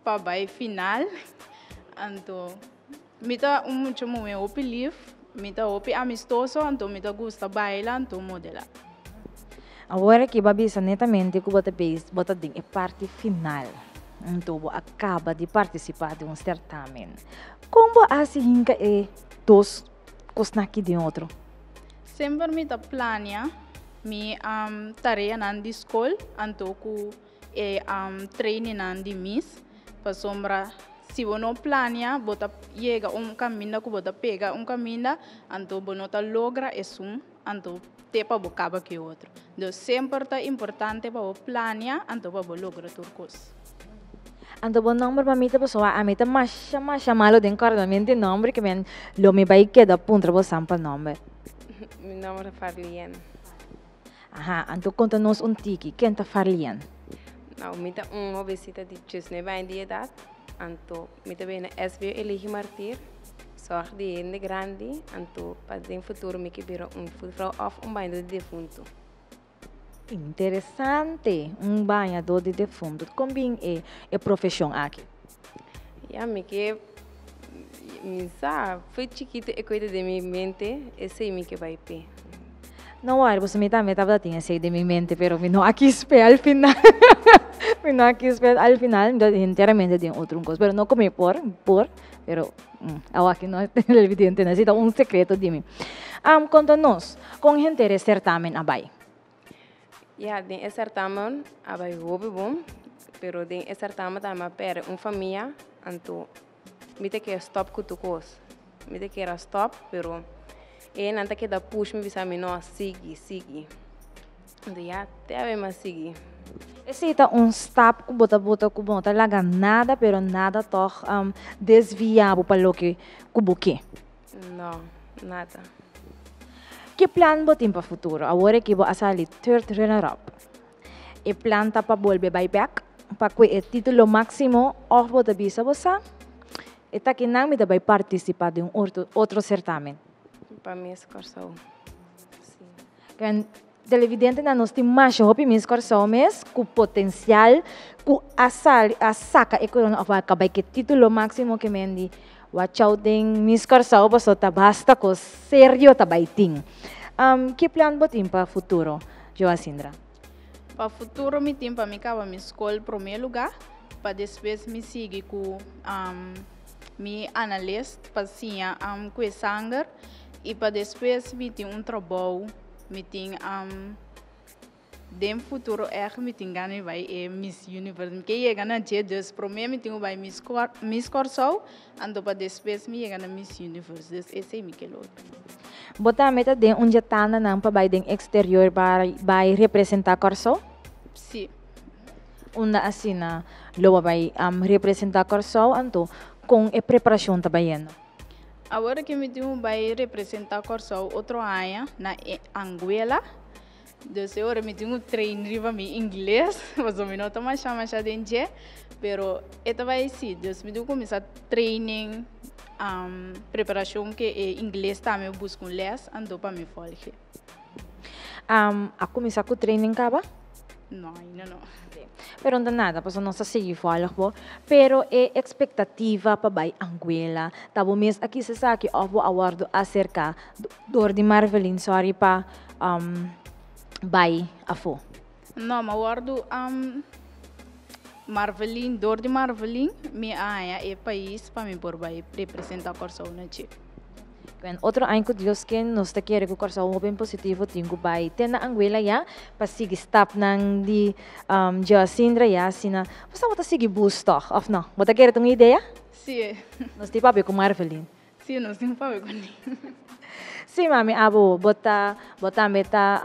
Speaker 19: pa bai final. Anto mi ta un mucha muhé hopi lif, mi ta hopi amistoso, anto mi ta gusta baila anto modela.
Speaker 8: Awor aki bo a bisa netamente ku bo ta bezig, bo ta den e parti final. Anto bo a kaba di partisipá den un sertamen. Kon bo a hasi hinka e dos kosnan aki den otro?
Speaker 19: Semper mi ta plania mi tareanan di skol anto ku e trainingnan di mis, pasobra si bo no plania bo ta yega un kaminda ku bo ta pega un kaminda anto bo no ta logra esun anto te pa bo kaba ku e otro. Dus semper ta importante pa bo plania anto pa bo logra tur kos.
Speaker 8: Anto bo nomber pa mi ta pasobra ami ta masha masha malo den kòrdamento di nomber ke men lo mi bai keda puntra bo san pa nomber.
Speaker 17: Mi nomber ta Farlien.
Speaker 8: Aha, anto konta nos un tiki, ken ta Farlien?
Speaker 17: Nou, mi ta un hobensita di diesnuebe aña di edat, anto mi ta bini na SBO Eligio Martir, sòrg di hende grandi, anto pa den futuro mi ke bira un voetvrouw òf un bañadó di defuntu.
Speaker 8: Interesante, un bañadó di defuntu. Kon bin e e profeshon aki?
Speaker 17: Ya, mi ke, mi sa, foi chikitu e koe ta den mi mente, esei mi ke bai p'e.
Speaker 8: No worry, pasobra mi tambe tabata tin esei den mi mente, pero mi no a kis p'e al final. Mi no a kis p'e al final, mi ta enteramente den otro un kos, pero no ku mi por, por, pero awaki no televidente, esei ta un sekreto di mi. Konta nos, kon henter e sertamen a bai?
Speaker 17: Ya, den e sertamen a bai hopi bon, pero den e sertamen tambe a perde un famia, anto mi ta kere stop ku tur kos. Mi ta kere a stop, pero e nan ta keda push mi bisa mi no, sigui, sigui. Anto ya, te awe mi a sigui.
Speaker 8: Esei ta un stap ku bo ta bota ku bo no ta laga nada, pero nada tòg desviá bo pa loke ku bo ke.
Speaker 17: No, nada.
Speaker 8: Ki plan bo tin pa futuro? Awor aki bo a sali third runner up. E plan ta pa bolbe bai bek pa kue e titulo maximo of bo ta bisa bo sa e ta kinan mi ta bai participa den un otro certamen?
Speaker 17: Pa Miss Kòrsou, si.
Speaker 8: Ken televidentenan nos tin masha hopi Miss Kòrsou mes ku potensial ku a sali a saka e korona of a bai ke titulo maximo ke men di watch out den Miss Kòrsou pasobra ta basta kos serio ta bai tin. Ki plan bo tin pa futuro Joacindra?
Speaker 19: Pa futuro mi tin pa mi kaba mi skol promé lugá, pa despues mi sigui ku mi analist pa siña ku e sanger i pa despues mi tin un trabou, mi tin Den futuro ègt mi tin gana di bai e Miss Universe. Mi ke yega na dje, dus promé mi tin ku bai Miss Miss Kòrsou, anto pa despues mi yega na Miss Universe. Dus esei mi ke logra.
Speaker 8: Bo tambe ta den un dje tandanan pa bai den eksterior pa bai representá Kòrsou?
Speaker 19: Sí.
Speaker 8: Unda asina lo bo bai representá Kòrsou, anto kon e preparashon ta bayendo?
Speaker 19: Awor ke mi tin ku bai representá Kòrsou otro aña na Anguela. Dus e ora mi tin un train riba mi ingles, pasobra mi no ta masha masha den dje, pero e ta bai si. Dus mi tin kuminsá training, preparashon ke e ingles tambe buska un lès anto pa mi volge.
Speaker 8: A kuminsá ku training kaba?
Speaker 19: No, ainda no.
Speaker 8: Pero no ta nada, pasobra nos ta sigui volg bo. Pero e ekspektativa pa bai Anguela, ta bo mes a kisa esaki òf bo a wòrdu aserká dor di Marvelin, sorry pa bai afó?
Speaker 19: No, mi a wòrdu Marvelin, dor di Marvelin mi a haña e pais pa mi por bai representá Kòrsou na dje.
Speaker 8: Wen otro aña ku Dios ke nos ta kere ku Kòrsou Hóben Positivo tin ku bai te na Anguela ya pa sigui stapnan di Joasindra ya asina. Bo sa bo ta sigui bus tòg òf no? Bo ta kere ta un idea?
Speaker 19: Sí.
Speaker 8: Nos tin papia ku Marvelin.
Speaker 19: Sí, nos tin papia ku ne.
Speaker 8: Sí mami abo bo ta bo tambe ta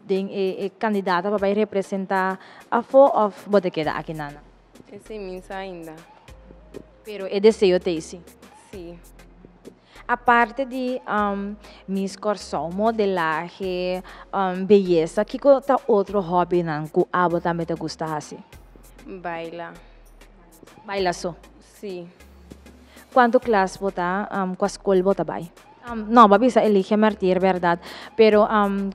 Speaker 8: den e kandidata pa bai representá afó òf bo ta keda aki nana?
Speaker 20: Esei mi sa ainda.
Speaker 8: Pero e deseo t'ei si?
Speaker 20: Si.
Speaker 8: Aparte di Miss Kòrsou, modelahe, beyesa, kiko ta otro hòbinan ku abo tambe ta gusta hasi?
Speaker 20: Baila.
Speaker 8: Baila so?
Speaker 20: Si.
Speaker 8: Kuantu klas bo ta, kua skol bo ta bai? No, bo a bisa Eligia Martier bèrdat, pero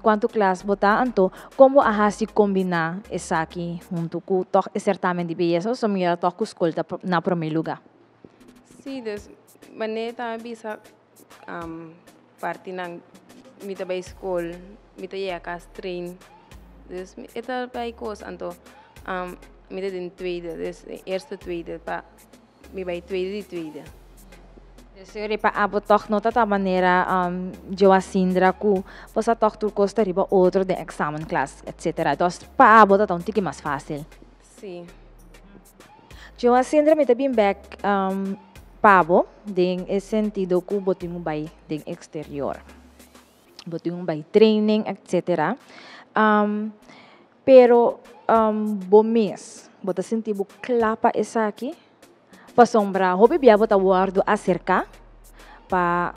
Speaker 8: kuantu klas bo ta anto kon bo a hasi kombiná esaki huntu ku tòg e sertamen di beyesa pasobra mira tòg ku skol ta na promé lugá?
Speaker 20: Sí, dus wanneer ta a bisa partinan mi ta bai skol, mi ta yega kas train, dus e ta bai kos anto mi ta den tweede, dus eerste tweede pa Mi bai tweede di tweede.
Speaker 8: Deseo pa abo tòg no ta ta manera Joasindra ku bo sa tòg tur kos ta riba otro den examenklas etcetera. Dòs pa abo ta ta un tiki mas fásil.
Speaker 20: Sí.
Speaker 8: Joasindra mi ta bin bèk pa bo den e sentido ku bo tin ku bai den eksterior. Bo tin un bai training etcetera. Pero bo mes, bo ta sinti bo kla pa esaki? Pasobra hopi bia bo ta wòrdu aserká pa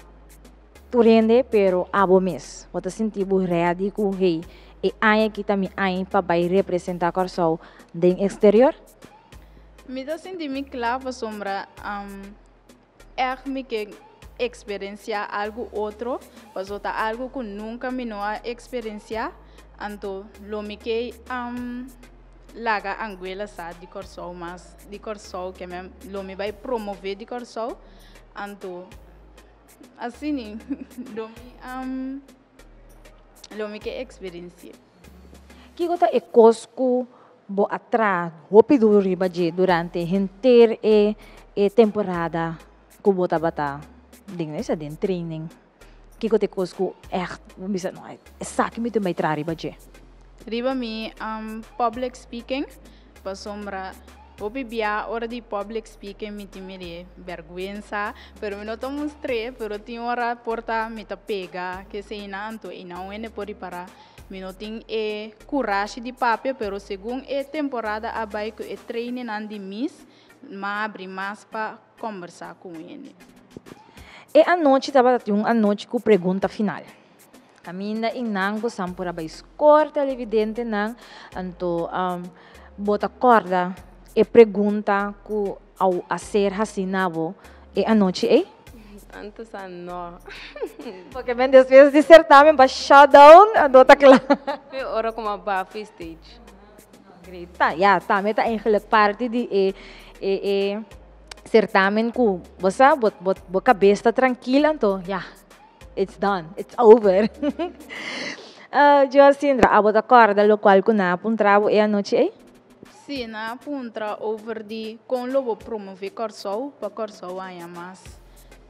Speaker 8: tur hende, pero abo mes, bo ta sinti bo ready ku hey, e aña aki ta mi aña pa bai representá Kòrsou den eksterior?
Speaker 19: Mi ta sinti mi kla pasobra Ègt mi ke eksperensiá algu otro, pasobra ta algu ku nunka mi no a eksperensiá, anto lo mi ke laga Anguela sa di Kòrsou mas di Kòrsou, ke men lo mi bai promové di Kòrsou, anto asina lo mi lo mi ke eksperensi'é.
Speaker 8: Kiko ta e kos ku bo a traha hopi duru riba dje durante henter e e temporada ku bo tabata den esa den training? Kiko ta e kos ku ègt bo bisa no esaki mi tin bai traha riba dje?
Speaker 19: Riba mi public speaking pasobra hopi bia ora di public speaking mi tin mire bèrgwensa pero mi no ta mustr'é pero tin ora por ta mi ta pega keseinan anto einan un hende por ripará Mi no tin e kurashi di papia, pero segun e temporada a bai ku e trainingnan di mis, m'a abri mas pa kombersá ku un hende.
Speaker 8: E anochi tabata tin un anochi ku pregunta final. Kaminda i nan ku san por a bai skor televidentenan, anto bo ta kòrda e pregunta ku a ser hasí na bo e anochi ei?
Speaker 20: Tantu sa no.
Speaker 8: Porque men despues di certamen pa shutdown no ta kla.
Speaker 20: Fe ora ku m'a bafi stage.
Speaker 8: Great. Ta, ya, tambe ta eigenlijk parti di e e e certamen ku bo sa bo bo bo kabes ta trankil anto ya, it's done, it's over. Joacindra, abo ta kòrda lokual ku nan a puntra bo e anochi ei?
Speaker 19: Sí, nan a puntra over di kon lo bo promové Kòrsou pa Kòrsou haña mas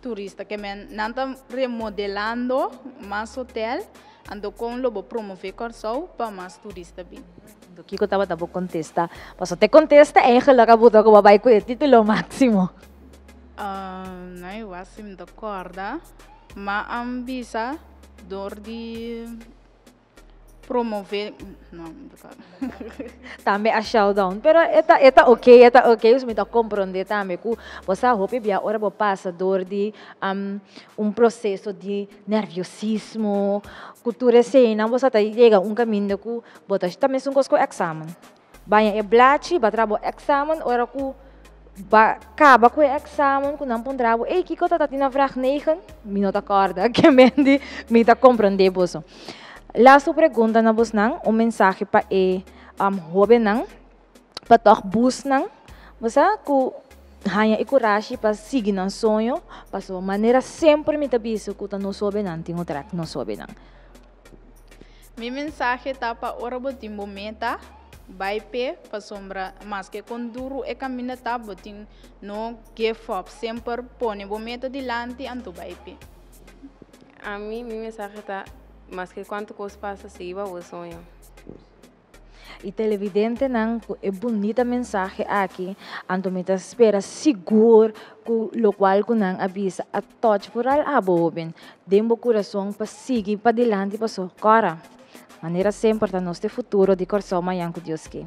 Speaker 19: turista. Ke men nan ta remodelando mas hotel, anto kon lo bo promové Kòrsou pa mas turista bin.
Speaker 8: Anto kiko tabata bo kontesta? Pasobra te kontesta eigenlijk a buta ku bo a bai ku e título máksimo.
Speaker 19: No e wak si mi ta kòrda, ma a bisa dor di promove, no mi ta kòrda.
Speaker 8: Tambe a shout down, pero e ta e ta ok, e ta ok, mi ta komprondé tambe ku bo sa hopi bia ora bo pasa dor di un proseso di nerviosismo, ku tur eseinan bo sa ta yega un kaminda ku bo ta ta mesun kos ku èksamen. Baña e blachi, ba traha bo examen, ora ku ba kaba ku e examen ku nan puntra bo, ey kiko ta tatin na vraag negen? Mi no ta kòrda, ke men di mi ta komprondé boso. Lastu pregunta na bosnan, un mensahe pa e hóbennan, pa tòg busnan, bo sa ku haña e kurashi pa sigui nan soño, pasobra manera semper mi ta bisa ku ta nos hóbennan tin ku trèk nos hóbennan.
Speaker 19: Mi mensahe ta pa ora bo tin bo meta, bai p'e, pasobra maske kon duru e kaminda ta, bo tin no give up, semper pone bo meta dilanti anto bai p'e.
Speaker 20: Ami, mi mensahe ta, maske kuantu kos pasa, sigui pa bo soño.
Speaker 8: Y televidentenan cu e bunita mensahe aki, anto mi ta spera sigur cu locual cu nan a bisa a touch vooral abo hoben den bo curason pa sigui padilanti paso cora manera semper ta nos t'e futuro di Corsou mayan cu Dios ke.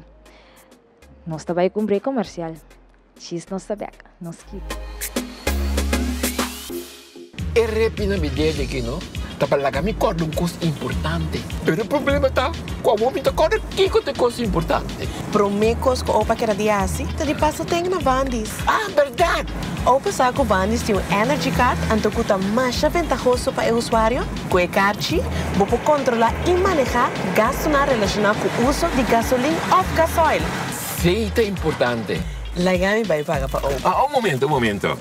Speaker 8: Nos ta bay cu un break comercial. Chis nos ta bek. Nos kita.
Speaker 21: E repi na mi dede aki no ta pa laga mi kòrda un kos importante. Pero e problema ta ku awor mi ta kòrda kiko ta e kos importante.
Speaker 22: Promé kos ku opa keda di hasi ta di pasa ten na Vandy's.
Speaker 21: Ah, bèrdat!
Speaker 22: Opa sa ku Vandy's tin un Energy Card anto ku ta masha ventahoso pa e usuario. Ku e karchi bo por kontrolá i manehá gastunan relashoná ku uso di gasolin òf gasoil.
Speaker 21: Sí, ta importante.
Speaker 22: Laga mi bai paga pa opa.
Speaker 21: Ah, un momento, un momento.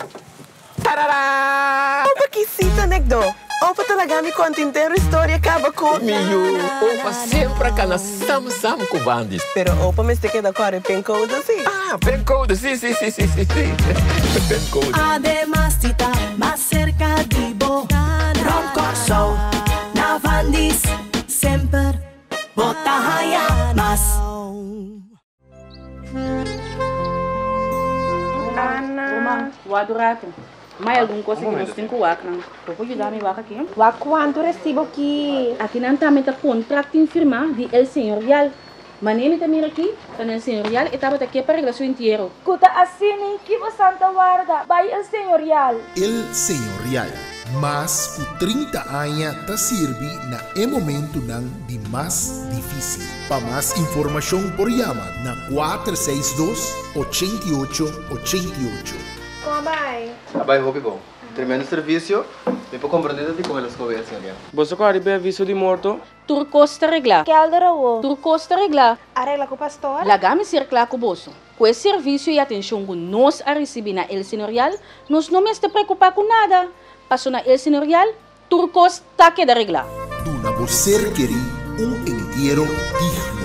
Speaker 21: Tarara!
Speaker 22: Opa kisita nekdo. Opa ta laga mi konta intero historia kaba ku.
Speaker 21: Mi yu, opa semper a kana sam sam ku bandis.
Speaker 22: Pero opa mester keda kòrda e pincode si.
Speaker 21: Ah, pincode, si, si, si, si, si, si. Pincode.
Speaker 23: Ademas di ta mas serka di bo, rònt Kòrsou, na Vandis, semper bo ta haña mas.
Speaker 3: Ana. Wak un ratu. Mai algun cosa ki nos tin ku wak nan. Bo por yuda mi wak aki?
Speaker 24: Wak kuantu resibo ki.
Speaker 3: Aki nan tambe ta contract tin firma di El Señorial. Mane mi ta mira aki, ta na El Señorial e tabata ke pa regla su entiero.
Speaker 4: Ku ta asini ki bo santa warda bai El Señorial.
Speaker 5: El Señorial, mas ku 30 aña ta sirbi na e momentunan di mas difísil. Pa mas informashon por yama na 462 88 88.
Speaker 24: Kon a bai?
Speaker 6: A bai hopi bon. Tremendo servisio. Mi por komprondé ta dikon el a skohe e señoria.
Speaker 7: Boso ku a riba e aviso di morto?
Speaker 3: Tur kos ta reglá.
Speaker 24: Kelder awo.
Speaker 3: Tur kos ta reglá.
Speaker 24: A regla ku pastor?
Speaker 3: Laga mi ser kla ku boso. Ku e servisio i atenshon ku nos a risibí na El Señorial, nos no mester preokupá ku nada. Paso na El Señorial, Tur kos ta keda reglá.
Speaker 5: Duna bo ser kerí un entiero digno.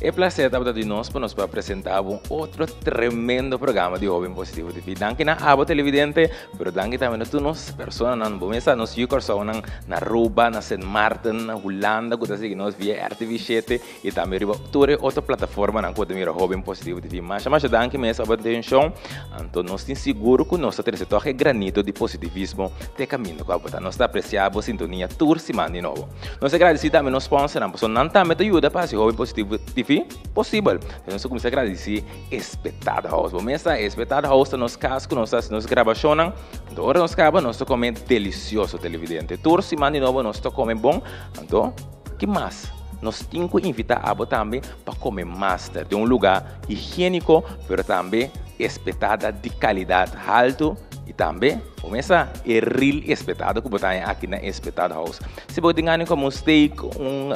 Speaker 1: E placer tabata di nos pa nos por a presenta bo un otro tremendo programa di Hoben Positivo TV. Danki na abo televidente, pero danki tambe na tur nos personanan, bo mesa nos yu Kòrsounan na Aruba, na Sint Maarten, na Hulanda ku ta sigui nos via RTV shete i tambe riba tur e otro plataformanan ku bo ta mira Hoben Positivo TV. Masha masha danki mes pa bo atencion. Anto nos tin sigur ku nos ta trese tòg e granito di positivismo te kaminda ku abo ta. Nos ta apresiá bo sintonia tur siman di nobo. Nos ta gradisí tambe nos sponsornan pasobra nan tambe ta yuda pa hasi Hoben Positivo TV posibel. Entonces nos ta kuminsá gradisí Espetada House. Bo mes sa, Espetada House ta nos kas ku nos ta hasi nos grabashonnan. Anto ora nos kaba nos ta kome delisioso televidente. Tur siman di nobo nos ta kome bon. Anto ki mas? Nos tin ku invitá abo tambe pa kome master den un lugá higiéniko, pero tambe espetada di kalidat haltu. I tambe, bo mesa e ril espetado ku bo ta haña aki na Espetado House. Si bo tin gana di kome un steak, un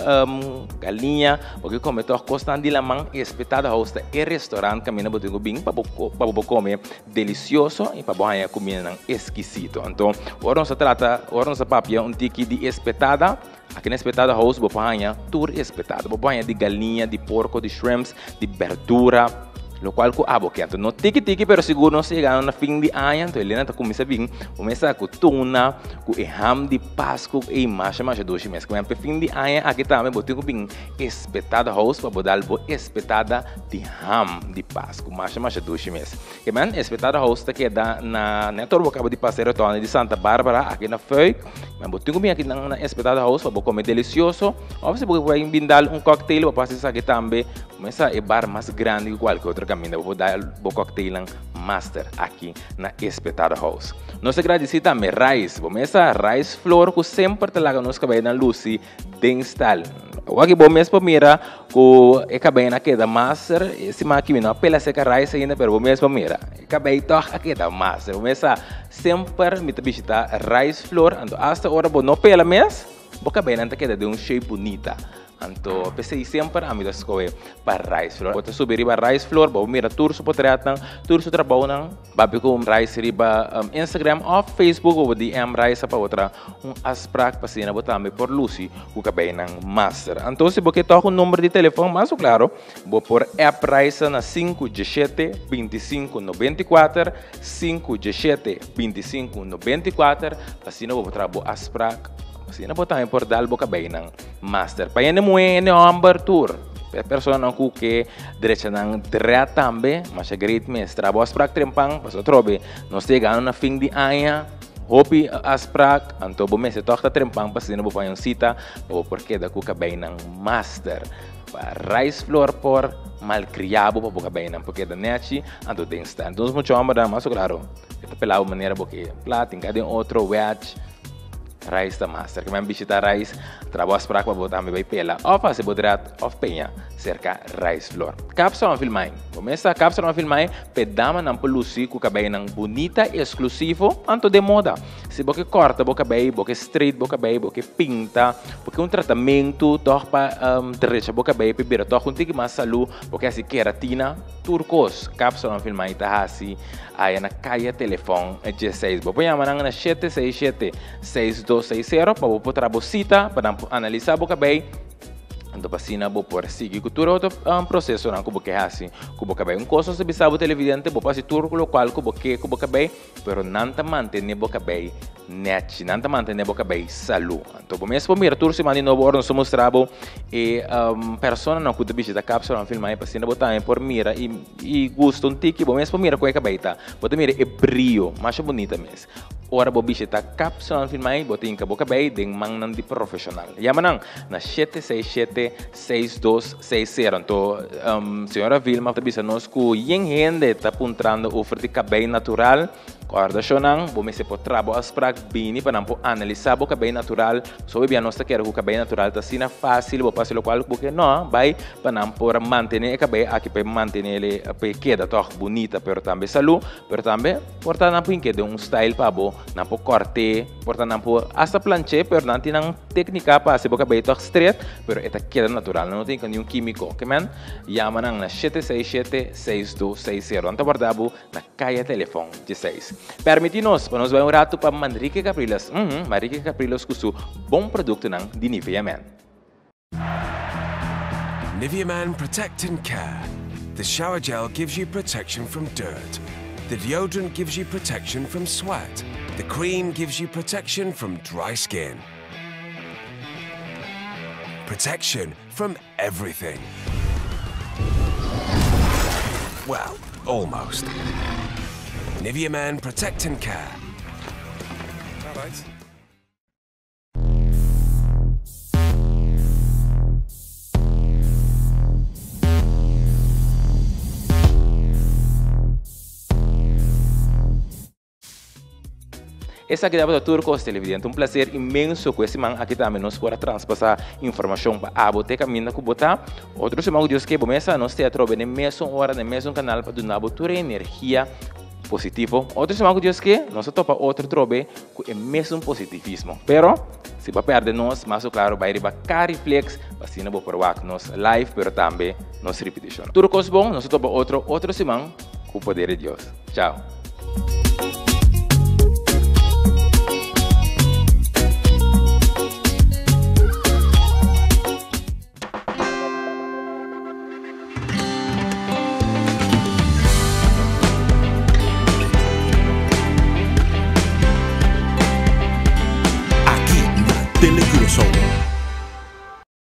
Speaker 1: galiña, bo ke kome tòg kosnan di laman, Espetado House ta e restaurant kaminda bo tin ku bin pa bo pa bo por kome delisioso i pa bo haña kumindanan eskisito. Anto, ora nos ta trata, ora nos ta papia un tiki di espetada, aki na Espetado House bo por haña tur espetado. Bo por haña di galiña, di porko, di shrimps, di berdura, lokual ku abo ke. Anto no tiki tiki pero sigur nos ta yegando na fin di aña, anto Elena ta kuminsá bin kuminsá ku tuna, ku e ham di Pasku ei masha masha dushi mes. Ku e fin di aña aki tambe bo tin ku bin Espetada House pa bo dal bo espetada di ham di Pasku. Masha masha dushi mes. Ke men Espetada House ta keda na net ora bo kaba di pasa e rotonde di Santa Barbara aki na Fuik. Men bo tin ku bin aki na Espetada House pa bo kome delisioso. Of si bo ke bin dal un cocktail bo por hasi esaki tambe. Mesa e bar mas grandi ku kualke otro kaminda bo por dal bo cocktailnan master aki na Espetada House. Nos ta gradisí tambe Rice, bo mesa Rice Flor ku semper ta laga nos kabeinan lusi den stal. Awor aki bo mes por mira ku e kabeinan a keda master, e siman aki mi no a pela seka Rice ainda pero bo mes por mira e kabei tòg a keda master. Bo mesa semper mi ta bishita Rice Flor anto asta ora bo no pela mes bo kabeinan ta keda den un shape bunita. Anto p'esei semper ami ta skohe pa Rice Floor. Bo ta subi riba Rice Floor, bo mira tur su potretnan, tur su trabounan. Papia ku Rice riba Instagram òf Facebook, bo por DM Rice pa bo traha un afsprak pa asina bo tambe por lusi ku kabeinan master. Anto si bo ke tòg un number di telefòn, mas ku klaro bo por app Rice na sinku diesshete, 25, 94, sinku diesshete, 25, 94, pa asina bo por traha bo afsprak, asina bo tambe por dal bo kabeinan. Master. Pa hende muhé, hende hòmber tur. Pa e personanan ku ke drecha nan drèt tambe, masha great mes. Traha bo afsprak trempan, pasobra atrobe nos ta yegando na fin di aña, hopi afsprak, anto bo mester tòg ta trempan pa asina bo por haña un sita pa bo por keda ku kabeinan master. Pa Rice Flor por malkriá bo pa bo kabeinan por keda nèchi, anto den stèl. Entonces mucha hòmbernan mas ku klaro e ta pelá bo manera bo ke plat, tin kada den otro wèch. Rice ta master. Ke men bishita Rice, tra bo afsprak pa bo tambe bai pela of hasi bo dread of peña serka Rice Flor. Kapsalon Filmai. Bo mes sa Kapsalon Filmai p'e damanan por lusi ku kabeinan bunita, eksklusivo, anto den moda. Si bo ke kòrta bo kabei, bo ke straight bo kabei, bo ke pinta, bo ke un tratamentu tòg pa drecha bo kabei p'e bira tòg un tiki mas salú, bo ke hasi keratina, tur kos Kapsalon Filmai ta hasi. Aya na Kaya Telefòn 16. Bo por yama nan na 767 6260 pa bo por traha bo sita pa nan por analisá bo kabei. Anto pa asina bo por sigui ku tur e otro prosesonan ku bo ke hasi ku bo kabei. Un kos nos ta bisa bo televidente, bo por hasi tur lokual ku bo ke ku bo kabei, pero nan ta mantené bo kabei nèchi, nan ta mantené bo kabei salú. Anto bo mes por mira tur siman di nobo ora nos ta mustra bo e personanan ku ta bishita Kapsalon Filmai pa asina bo tambe por mira i I gusta un tiki, bo mes por mira kon e kabei ta. Bo ta mira e brio, masha bunita mes. Ora bo bishita Kapsalon Filmai, bo ta hinka bo kabei den mannan di profeshonal. Yama nan na 767 6260. Anto, señora Vilma ta bisa nos ku yen hende ta puntrando ofer di kabei natural. Kòrda shownan, bo mester por traha bo afsprak bini pa nan por analisá bo kabei natural. So bia nos ta kere ku kabei natural ta asina fásil, bo por hasi lokual ku bo ke. No, bai pa nan por mantené e kabei aki pa e mantené el pa e keda tòg bunita pero tambe salú, pero tambe por ta nan por hink'é den un style pa bo, nan por kòrt'é, por ta nan por asta planch'é, pero nan tin nan téknika pa hasi bo kabei tòg stret, pero e ta keda natural, nan no tin niun kímiko. Ke men? Yama nan na shete seis shete, seis dos seis sero. Nan ta warda bo. Na Kaya Telefon 16. Permiti nos pa nos bai un ratu pa Manrique Capriles, uhmm, Manrique Capriles ku su bon produktonan di Nivea Men.
Speaker 15: Nivea Man Protect and Care. The shower gel gives you protection from dirt. The deodorant gives you protection from sweat. The cream gives you protection from dry skin. Protection from everything. Well, almost. Nivea Man Protect and Care. All right.
Speaker 1: Esaki tabata tur kos televidente. Un placer inmenso ku e siman aki tambe nos por a traspasá informashon pa abo te kaminda ku bo ta. Otro siman ku Dios ke bo mesa nos te atrobe den mesun ora den mesun kanal pa duna bo tur e energia. Positivo. Otro siman ku Dios ke, nos ta topa otro trobe ku e mesun positivismo. Pero, si bo a pèrdè nos, mas ku klaro bai riba Cariflix pa asina bo por wak nos live pero tambe nos ripitishon. Tur kos bon, nos ta topa otro otro siman ku poder di Dios. Chao.